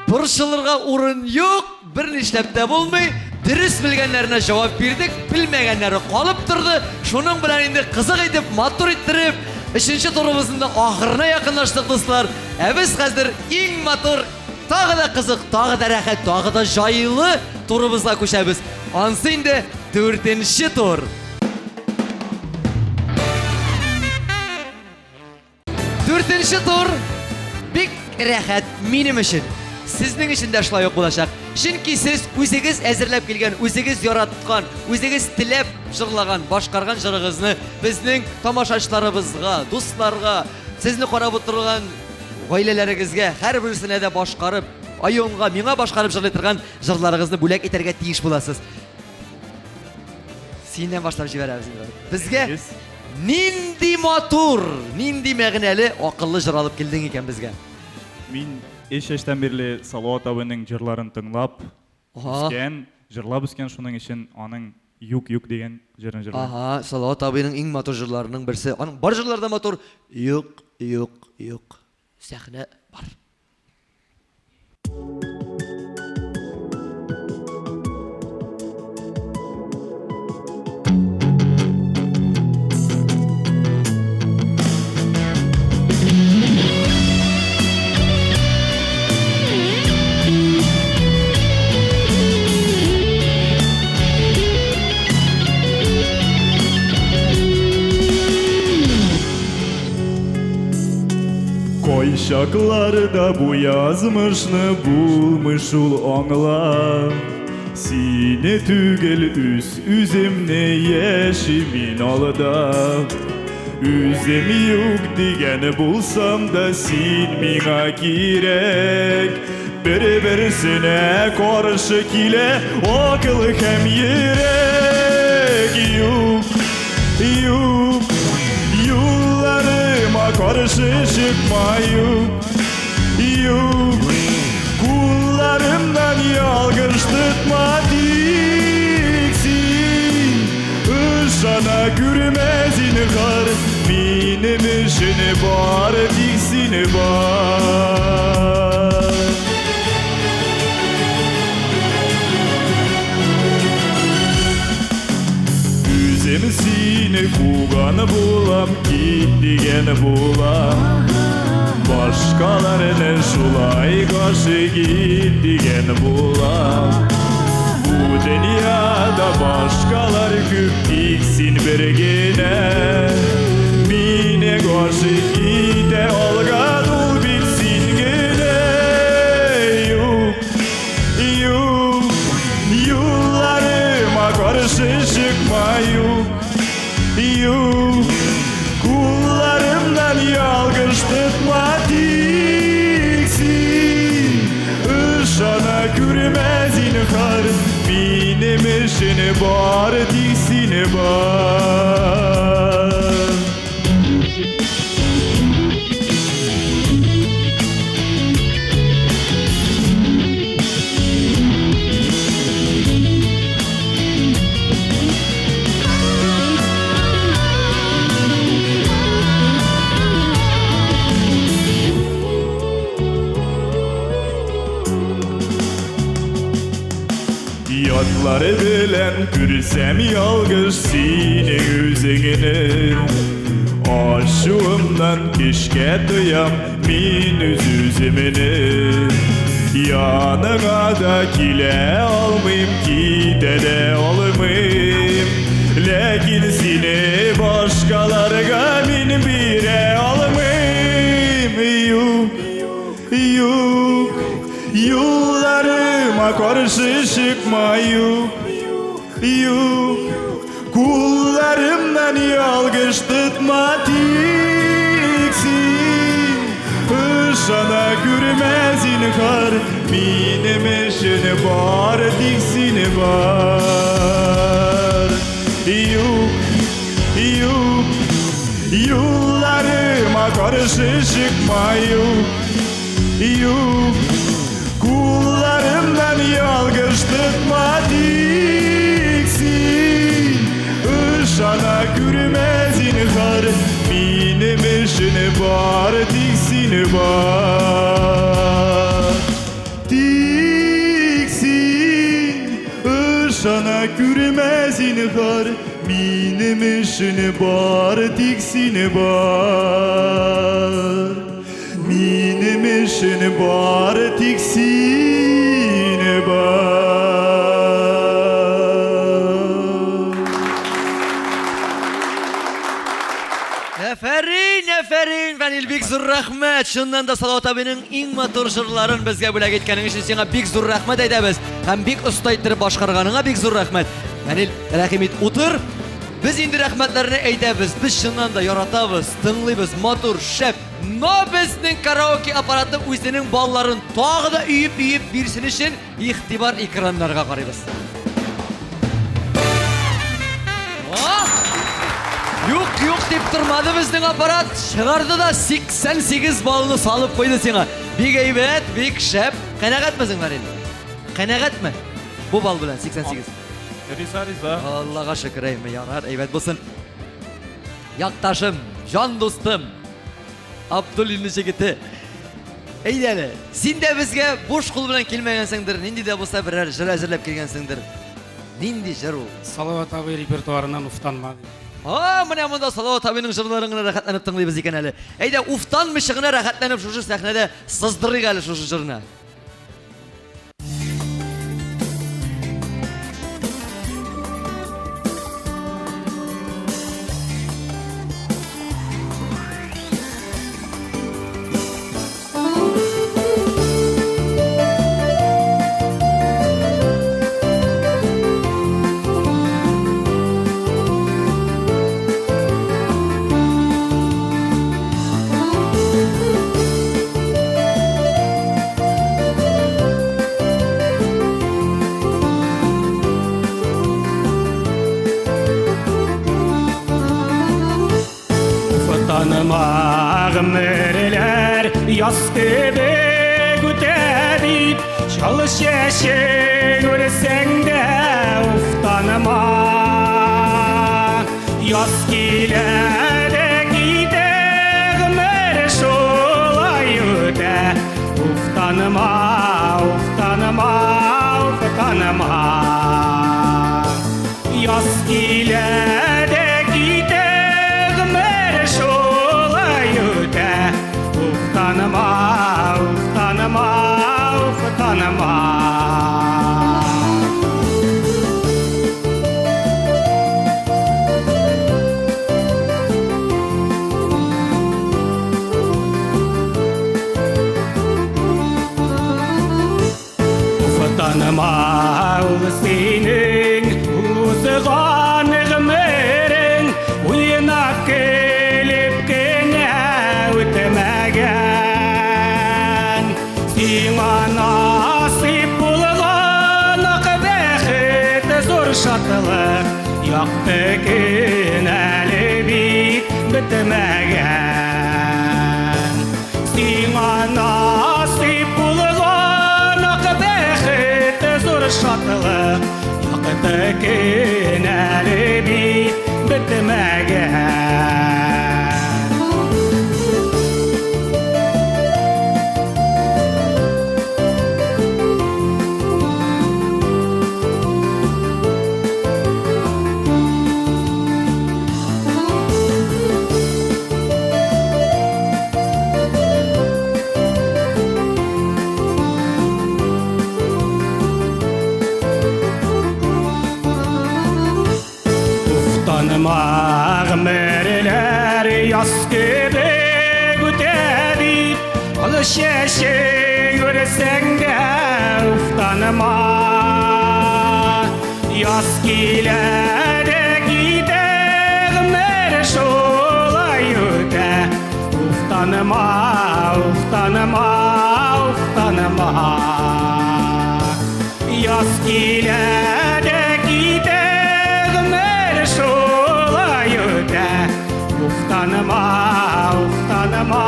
борчылырга урын юк, бер нишләп тә булмый. Дөрес белгәннәренә җавап бирдек, белмәгәннәре калып торды. Шуның белән инде кызык итеп, матур иттереп, өченче турыбызның да ахырына якынлаштык, дуслар. Ә без хәзер иң матур, тагы да кызык, тагы да рәхәт, тагы да җайлы турыбызга күчәбез. Ансы инде дүртенче тур. Дүртенче тур бик рәхәт минем өчен. Сезнең өчен дә шулай ук булачак. Чөнки сез үзегез әзерләп килгән, үзегез яраткан, үзегез теләп җырлаган, башкарган җырыгызны безнең тамашачыларыбызга, дусларга, сезне карап утырган гаиләләрегезгә һәрберсенә дә башкарып, Айонга, миңа башкарып җырлый торган җырларыгызны бүләк итәргә тиеш буласыз. Синнән башлап җибәрәбез инде. Безгә нинди матур, нинди мәгънәле, акыллы җыр алып килдең икән безгә? Мин өч яшьтән бирле Салават абыйның җырларын тыңлап үскән, җырлап үскән, шуның өчен аның Юк, юк дигән җырын җырлыйм. Ага, Салават абыйның иң матур җырларының берсе. Аның бар җырлары да матур. Юк, юк, юк. Сәхнә бар. Кайчакларда бу язмышны булмый шул аңлап. Сине түгел үз үземне яшим мин алдап. Үзем юк дигән булсам да син миңа кирәк. Бер-берсенә каршы килә акыл һәм йөрәк. Юк, юк, юлларыма каршы чыкма, юк, юк. Кулларымнан ялгыш тотма тик син. Ышана күрмә зинһар, минем өчен бары тик син бар. Үзем сине куган булам, кит дигән булам. Башкаларны шулай гашыйк ит дигән булам. Бу дөньяда башкалар күп, тик син бер генә. Мине гашыйк итә алган ул бит син генә. Юк, юк, юлларыма каршы чыкма, юк, юк. Кулларымнан ялгыш тотма тик син. Ышана күрмә зинһар, минем өчен бары тик син бар. Хыянәтләре белән күрсәм ялгыш синең үзеңне. Ачуымнан көчкә тоям мин үз-үземне. Яныңа да килә алмыйм, китә дә алмыйм. Ләкин сине башкаларга мин бирә алмыйм. Юк, юк, юлларыма каршы чыкма, юк, юк. Кулларымнан ялгыш тотма тик син. Ышана күрмә зинһар, минем өчен бары тик син бар. Юк, юк, юлларыма каршы чыкма, юк, юк. Кулларымнан ялгыш тотма тик син. Ышана күрмә зинһар, минем өчен бары тик син бар. Тик син, ышана күрмә зинһар, минем өчен бары тик син бар. Минем өчен бары тик син бар. Әфәрин, әфәрин, Фәнил, бик зур рәхмәт. Чыннан да Салават абының иң матур җырларын безгә бүләк иткәнең өчен сиңа бик зур рәхмәт әйтәбез. Һәм бик оста иттереп башкарганыңа бик зур рәхмәт. Фәнил, рәхим ит, утыр. Без инде рәхмәтләрне әйтәбез. Без чыннан да яратабыз, тыңлыйбыз, матур, шәп. Но безнең караоке аппараты үзенең балларын тагы да өеп-өеп бирсен өчен игътибар экраннарга карыйбыз. О! Юк, юк дип тормады безнең аппарат. Чыгарды да 88 баллны салып куйды сиңа. Бик әйбәт, бик шәп. Канәгатьмесең, Фәнил? Канәгатьме? Бу балл белән 88. Риза, риза. Аллага шөкер, әйме, ярар, әйбәт булсын. Якташым, җан дустым, Абдуллин җегете. Әйдә әле, син дә безгә буш кул белән килмәгәнсеңдер, нинди дә булса берәр җыр әзерләп килгәнсеңдер. Нинди җыр ул? Салават абый репертуарыннан уфтанма дип. А, менә монда Салават абыйның җырларын гына рәхәтләнеп тыңлыйбыз икән әле. Әйдә, уфтанмыйча гына рәхәтләнеп шушы сәхнәдә сыздырыйк әле шушы җырны. Уфтанма гомерләр яз кебек үтә дип, чал чәчен күрсәң дә уфтанма. Яз килә дә китә, гомер шулай үтә. Уфтанма, уфтанма, уфтанма. Яз килә дә китә, гомер шулай үтә. Уфтанма, уфтанма, уфтанма. Уфтанма, ул синең узган гомерең уйнап көлеп кенә үтмәгән. Сиңа насыйп булган ак бәхет, зур шатлык, якты көн әле бит бетмәгән. Сиңа насыйп булган ак бәхет, зур шатлык, якты көн әле бит бетмәгән. Уфтанма, гомерләр яз кебек үтә дип, Олы чәчең үрсәң дә уфтанма. Яз килә дә китә, гомер шулай үтә. Уфтанма, уфтанма, уфтанма. Яз килә дә китә, гомер шулай үтә. Уфтанма, уфтанма,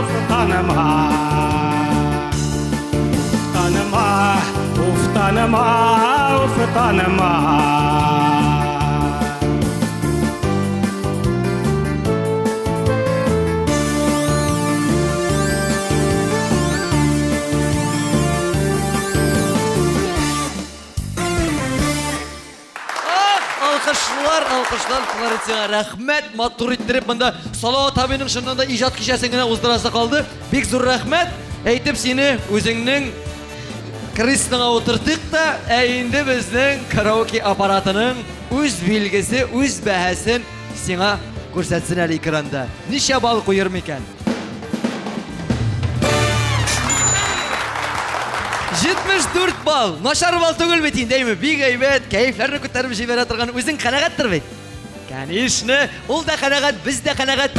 уфтанма. Уфтанма, уфтанма, уфтанма. Ах, алкышлар, алкышлар, Флорид, сиңа рәхмәт, матур иттереп монда Салават абыйның чыннан да иҗат кичәсен генә уздырасы калды. Бик зур рәхмәт. Әйтеп сине үзеңнең креслоңа утыртыйк та, ә инде безнең караоке аппаратының үз билгесе, үз бәһасен сиңа күрсәтсен әле экранда. Ничә балл куер микән? 74 балл. Начар балл түгел бит инде, әйме? Бик әйбәт, кәефләрне күтәреп җибәрә торган. Үзең канәгатьтер бит? Конечно, ул да канәгать, без дә канәгать.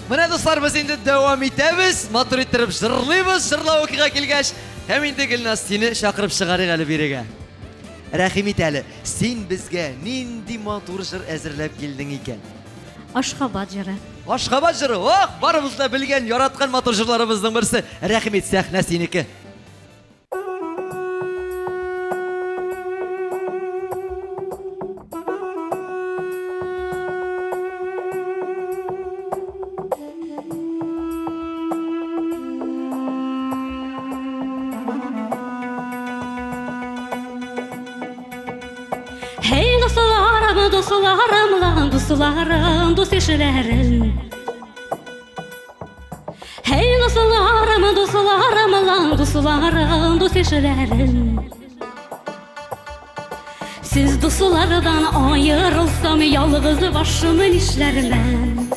Менә дуслар, без инде дәвам итәбез, матур иттереп җырлыйбыз, җырлаукига килгәч. Һәм инде Гөлназ, сине чакырып чыгарыйк әле бирегә. Рәхим ит әле, син безгә нинди матур җыр әзерләп килдең икән? Ашхабад җыры. Ашхабад җыры, ох, барыбыз да белгән, яраткан матур җырларыбызның берсе. Рәхим ит, сәхнә синеке. Hey dostlarım, dostlarım lan dostlarım, dost eşlerim. Hey dostlarım, dostlarım lan dostlarım, dost eşlerim. Siz dostlardan ayrılsam yalnız başımın işlerim.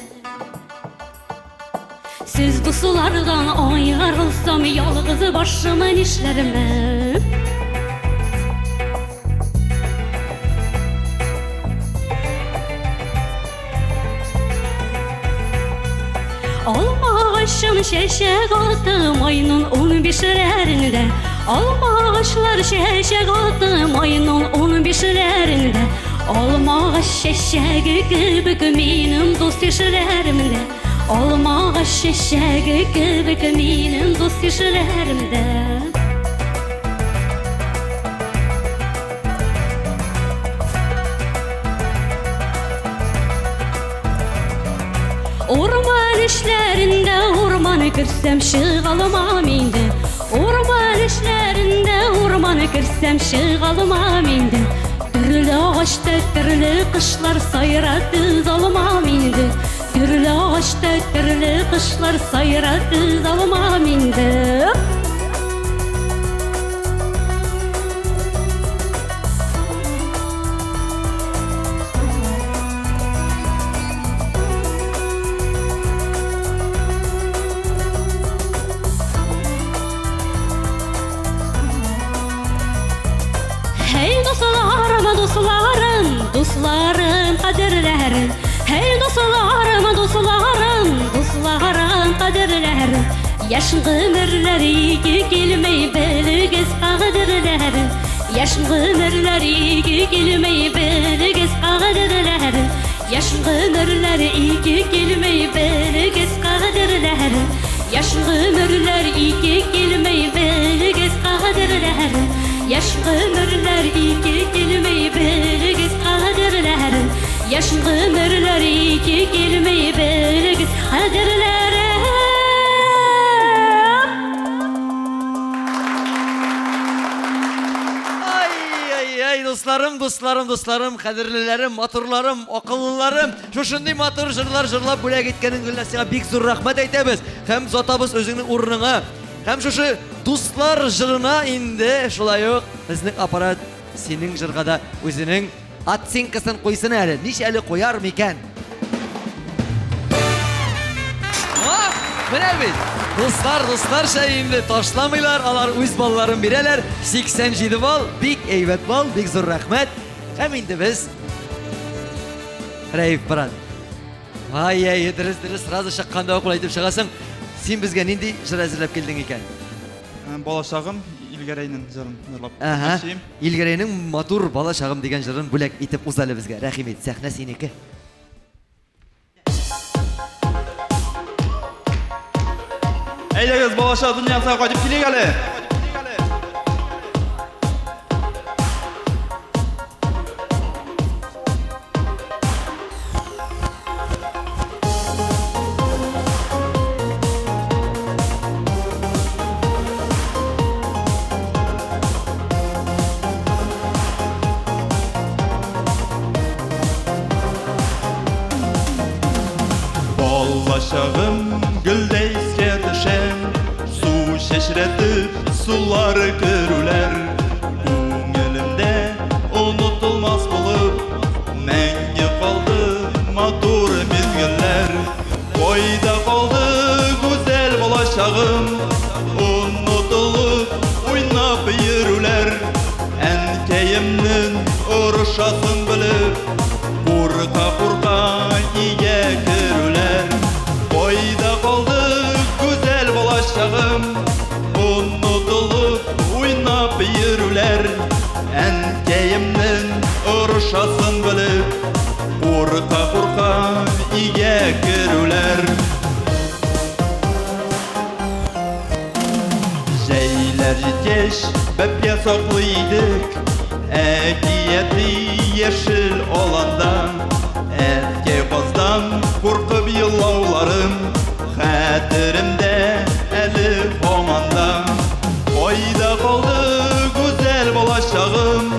Siz dostlardan ayrılsam yalnız başımın işlerim. Алма агачым чәчәк атты майның 15-ләрендә. Алма агачлар чәчәк атты майның 15-ләрендә. Алма агач чәчәге кебек минем дус ишләремдә. Алма агач чәчәге кебек минем дус ишләремдә. Урман эшләрендә урман керсәм чыга алмам инде. Урман эшләрендә урман керсәм чыга алмам инде. Төрле агачта төрле кошлар сайрады алмам инде. Төрле агачта төрле кошлар сайрады алмам инде. Hey dostlarım, dostlarım, dostlarım kaderlerim. Hey dostlarım, dostlarım, dostlarım kaderlerim. Yaş гомерләр ике килмәй белегез кадерләрен. Яшь гомерләр ике килмәй белегез кадерләрен. Яшь гомерләр ике килмәй белегез кадерләрен. Яшь гомерләр ике килмәй белегез кадерләрен. Яшь гомерләр ике килмәй белегез кадерләрен. Яшь гомерләр ике килмәй белегез кадерләрен. Ай-яй-яй, дусларым, дусларым, дусларым, кадерлеләрем, матурларым, акыллыларым, шушындый матур җырлар җырлап бүләк иткәнең Гөлназ сиңа бик зур рәхмәт әйтәбез. Һәм озатабыз үзеңнең урыныңа. Һәм шушы дуслар җырына инде шулай ук безнең аппарат синең җырга да үзенең оценкасын куйсын әле. Ничәле куяр микән? А, менә бит. Дуслар, дусларча инде ташламыйлар, алар үз балларын бирәләр. 87 балл, бик әйбәт балл, бик зур рәхмәт. Һәм инде без Рәиф брат. Ай, ай, дөрес, дөрес, сразу чыкканда ук әйтеп чыгасың. Син безгә нинди җыр әзерләп килдең икән? Э, Балачагым Илгәрәйнең җырын җырлап. Әһә. Әчием. Илгәрәйнең матур балачагым дигән җырын бүләк итеп уз әле безгә. Рәхим ит, сәхнә синеке. Әйдәгез, балачак дөньясына кайтып килик әле. Балачагым гөлдәй искә төшә, Су чәчрәтеп, сулар керүләр Күңелемдә онытылмас булып, Мәңге калды матур мизгелләр. Кайда калды гүзәл балачагым, Онытылып уйнап йөрүләр. Әнкәемнең орышасын белеп, Курка-курка өйгә керүләр. Кайда калды гүзәл балачагым, Онытылып уйнап йөрүләр. Әнкәемнең орышасын белеп, Курка-курка өйгә керүләр. Җәйләр җиткәч, бәбкә саклый идек, Әкияти яшел аланда. Әткәй каздан куркып елауларым Хәтеремдә әле һаман да. Кайда калды гүзәл балачагым,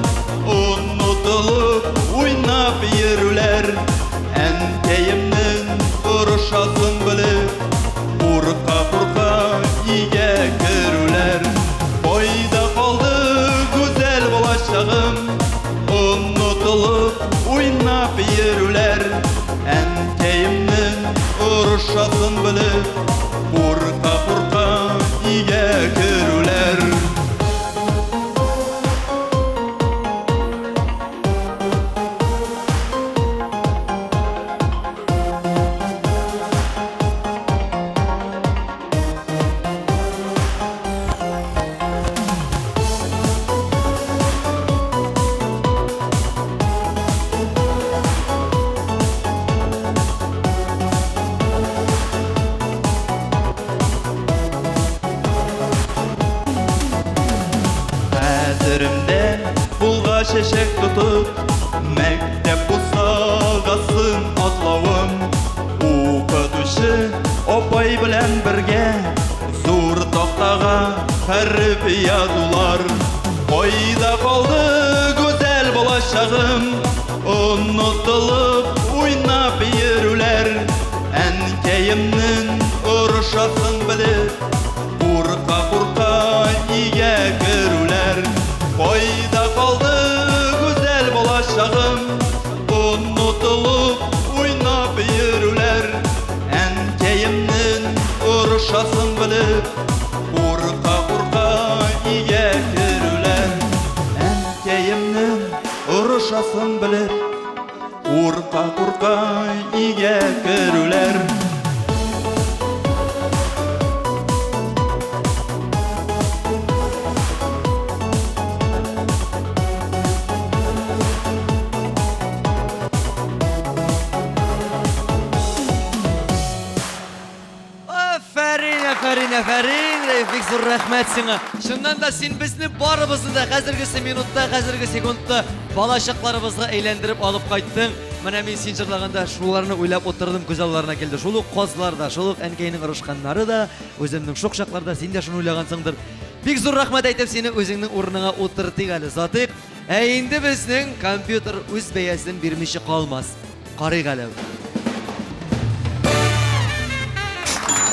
Онытылып уйнап йөрүләр. Әнкәемнең орышасын белеп, Курка-курка өйгә керүләр. Кайда калды гүзәл балачагым, Онытылып уйнап йөрүләр. Әнкәемнең орышасын белеп, Курка-курка өйгә керүләр. Хәтеремдә кулга чәчәк тотып, Мәктәп бусагасын атлавым. Укытучы апай белән бергә Зур тактага хәреф язулар. Кайда калды гүзәл балачагым, Онытылып уйнап йөрүләр. Әнкәемнең орышасын белеп, Курка-курка өйгә керүләр. Кайда калды гүзәл балачагым, Онытылып уйнап йөрүләр. Әнкәемнең орышасын белеп, Курка-курка өйгә керүләр. Әнкәемнең орышасын белеп, Курка-курка өйгә керүләр. Афәрин, афәрин, афәрин, Рәиф, бик зур рәхмәт сиңа. Чыннан да син безне барыбызны да хәзергесе минутта, хәзерге секундта балачакларыбызга әйләндереп алып кайттың. Менә мин син җырлаганда шуларны уйлап утырдым, күз алларына килде. Шул ук казлар да, шул ук әнкәйнең орышканнары да, үземнең шук чакларда син дә шуны уйлагансыңдыр. Бик зур рәхмәт әйтеп сине үзеңнең урыныңа утыртыйк әле, затыйк. Ә инде безнең компьютер үз бәясен бирмичә калмас. Карыйк әле.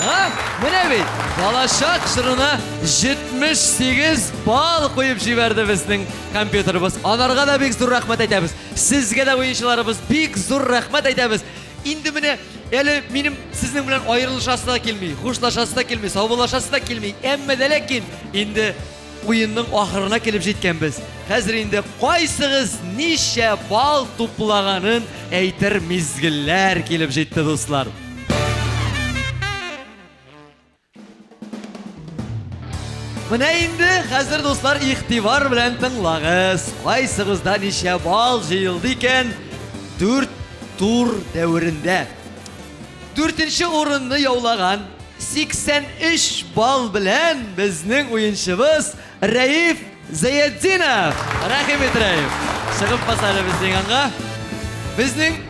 А? Менә бит, балачак җырына 78 балл куеп җибәрде безнең компьютерыбыз. Анарга да бик зур рәхмәт әйтәбез. Сезгә дә уенчыларыбыз бик зур рәхмәт әйтәбез. Инде менә әле минем сезнең белән аерылышасы да килми, хушлашасы да килми, саубуллашасы да килми. Әмма дә ләкин инде уенның ахырына килеп җиткәнбез. Хәзер инде кайсыгыз ничә балл туплаганын әйтер мизгелләр килеп җитте, дуслар. Менә инде хәзер, дуслар, игътибар белән тыңлагыз. Кайсыгызда ничә балл җыелды икән 4 тур дәверендә? Дүртенче урынны яулаган 83 балл белән безнең уенчыбыз Рәиф Зәятдинов. Рәхим ит, Рәиф. Чыгып бас әле безнең янга. Безнең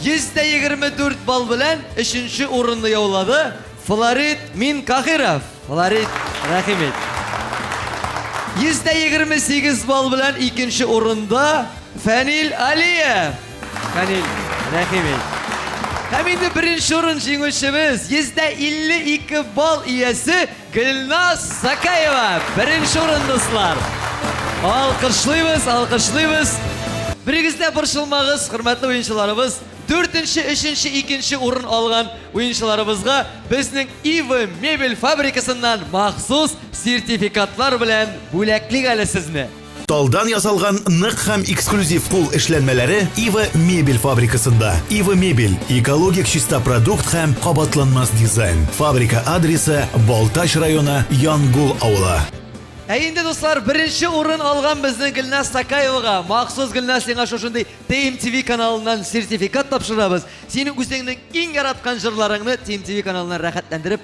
124 балл белән өченче урынны яулады Флорид Минкахиров. Флорид, рәхим ит. 128 балл белән икенче урында Фәнил Алиев. Фәнил, рәхим ит. Һәм инде беренче урын җиңүчебез, 152 балл иясе Гөлназ Сакаева. Беренче урын, дуслар. Алкышлыйбыз, алкышлыйбыз. Берегез дә борчылмагыз, хөрмәтле уенчыларыбыз. Дүртенче, өченче, икенче урын алган уенчыларыбызга безнең Ива мебель фабрикасыннан махсус сертификатлар белән бүләклик әле сезне. Талдан ясалган нык һәм эксклюзив кул эшләнмәләре Ива мебель фабрикасында. Ива мебель экологик чиста продукт һәм кабатланмас дизайн. Фабрика адресы Балтач районы Янгул авылы. Ә инде, дуслар, беренче урын алган безнең Гөлназ Сакаевага махсус Гөлназ сиңа шушындый TMTV каналыннан сертификат тапшырабыз. Синең үзеңнең иң яраткан җырларыңны TMTV каналыннан рәхәтләндереп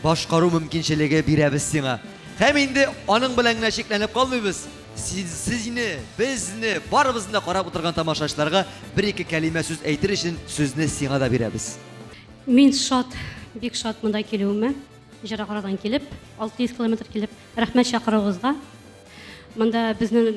башкару мөмкинчелеге бирәбез сиңа. Һәм инде аның белән генә чикләнеп калмыйбыз. Сезне, безне, барыбызны да карап утырган тамашачыларга бер-ике кәлимә сүз әйтер өчен сүзне сиңа да бирәбез. Мин шат, бик шат монда килүемә. Ерак арадан килеп, 600 километр килеп, рәхмәт чакыруыгызга. Монда безнең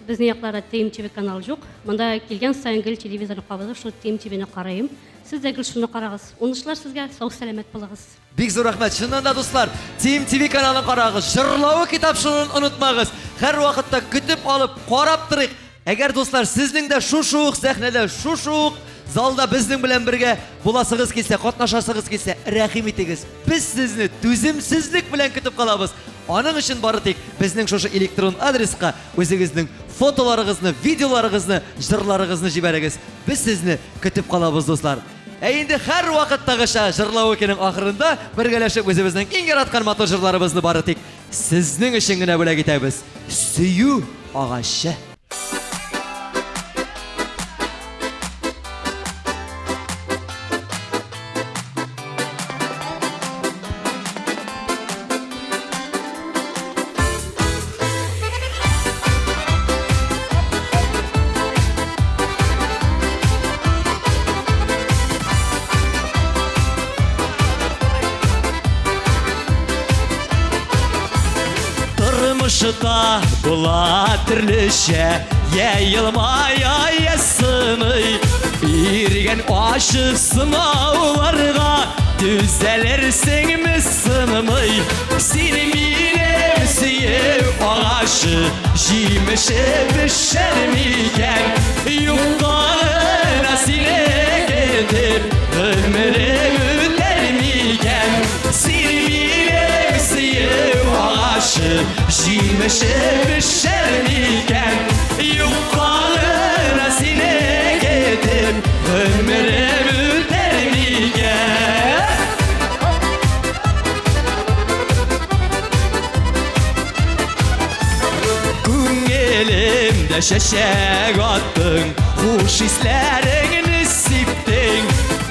безнең якларда ТМТВ канал юк. Монда килгән саен гел телевизорны кабызып, шул ТМТВны карыйм. Сез дә гел шуны карагыз. Уңышлар сезгә, сау-сәламәт булыгыз. Бик зур рәхмәт. Чыннан да, дуслар, Team TV каналын карагыз, Җырлавы китапчылыгын онытмагыз. Һәрвакытта көтеп алып, карап торыйк. Әгәр, дуслар, сезнең дә шушы ук сәхнәдә, шушы ук залда безнең белән бергә буласыгыз килсә, катнашасыгыз килсә, рәхим итегез. Без сезне түземсезлек белән көтеп калабыз. Аның өчен бары тик безнең шушы электрон адреска үзегезнең фотоларыгызны, видеоларыгызны, җырларыгызны җибәрегез. Без сезне көтеп калабыз, дуслар. Ә инде һәрвакыттагыча Җырлау көенең ахырында бергәләшеп үзебезнең иң яраткан матур җырларыбызны бары тик сезнең өчен генә бүләк итәбез. Сөю агачы. Тормышта була төрлечә, я елмая, я сыный. Биргән ачы сынауларга түзәлерсеңме сынмый. Син минем сөю агачы, җимеше пешәр микән? Юкка гына сине көтеп, гомерем үтәр микән? Син минем сөю агачы, җимеше пешәр микән? Юкка гына сине көтеп, гомерем үтәр микән? Күңелемдә чәчәк аттың, хуш исләреңне сиптең.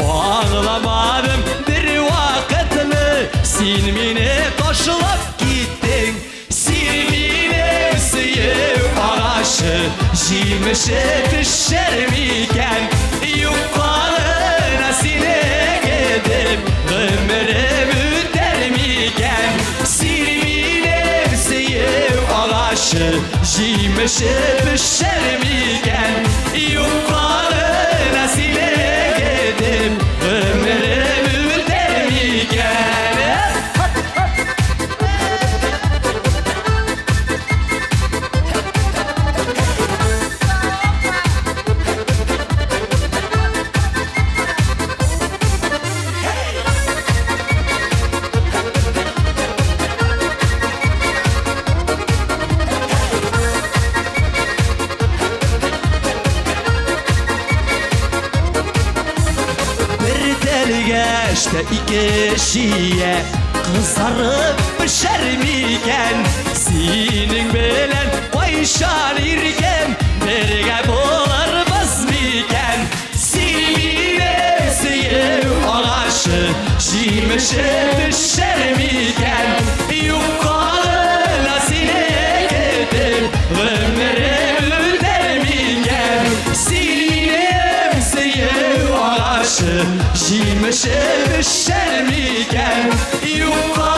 Аңламадым бер вакытны, син мине ташлап киттең. Син минем сөю агачы, җимеше пешәр микән? Юкка гына сине көтеп, гомерем үтәр микән? Син минем сөю агачы, җимеше пешәр микән? Юкка гына сине көтеп, гомерем үтәр микән? Кояшта ике чия кызарып пешәр микән? Синең белән кайчан иркем бергә булырбыз микән? Син минем сөю агачы, җимеше пешәр микән? Юкка гына сине көтеп, гомерем үтәр микән? Син минем сөю агачы, җимеше пешәр микән? Юкка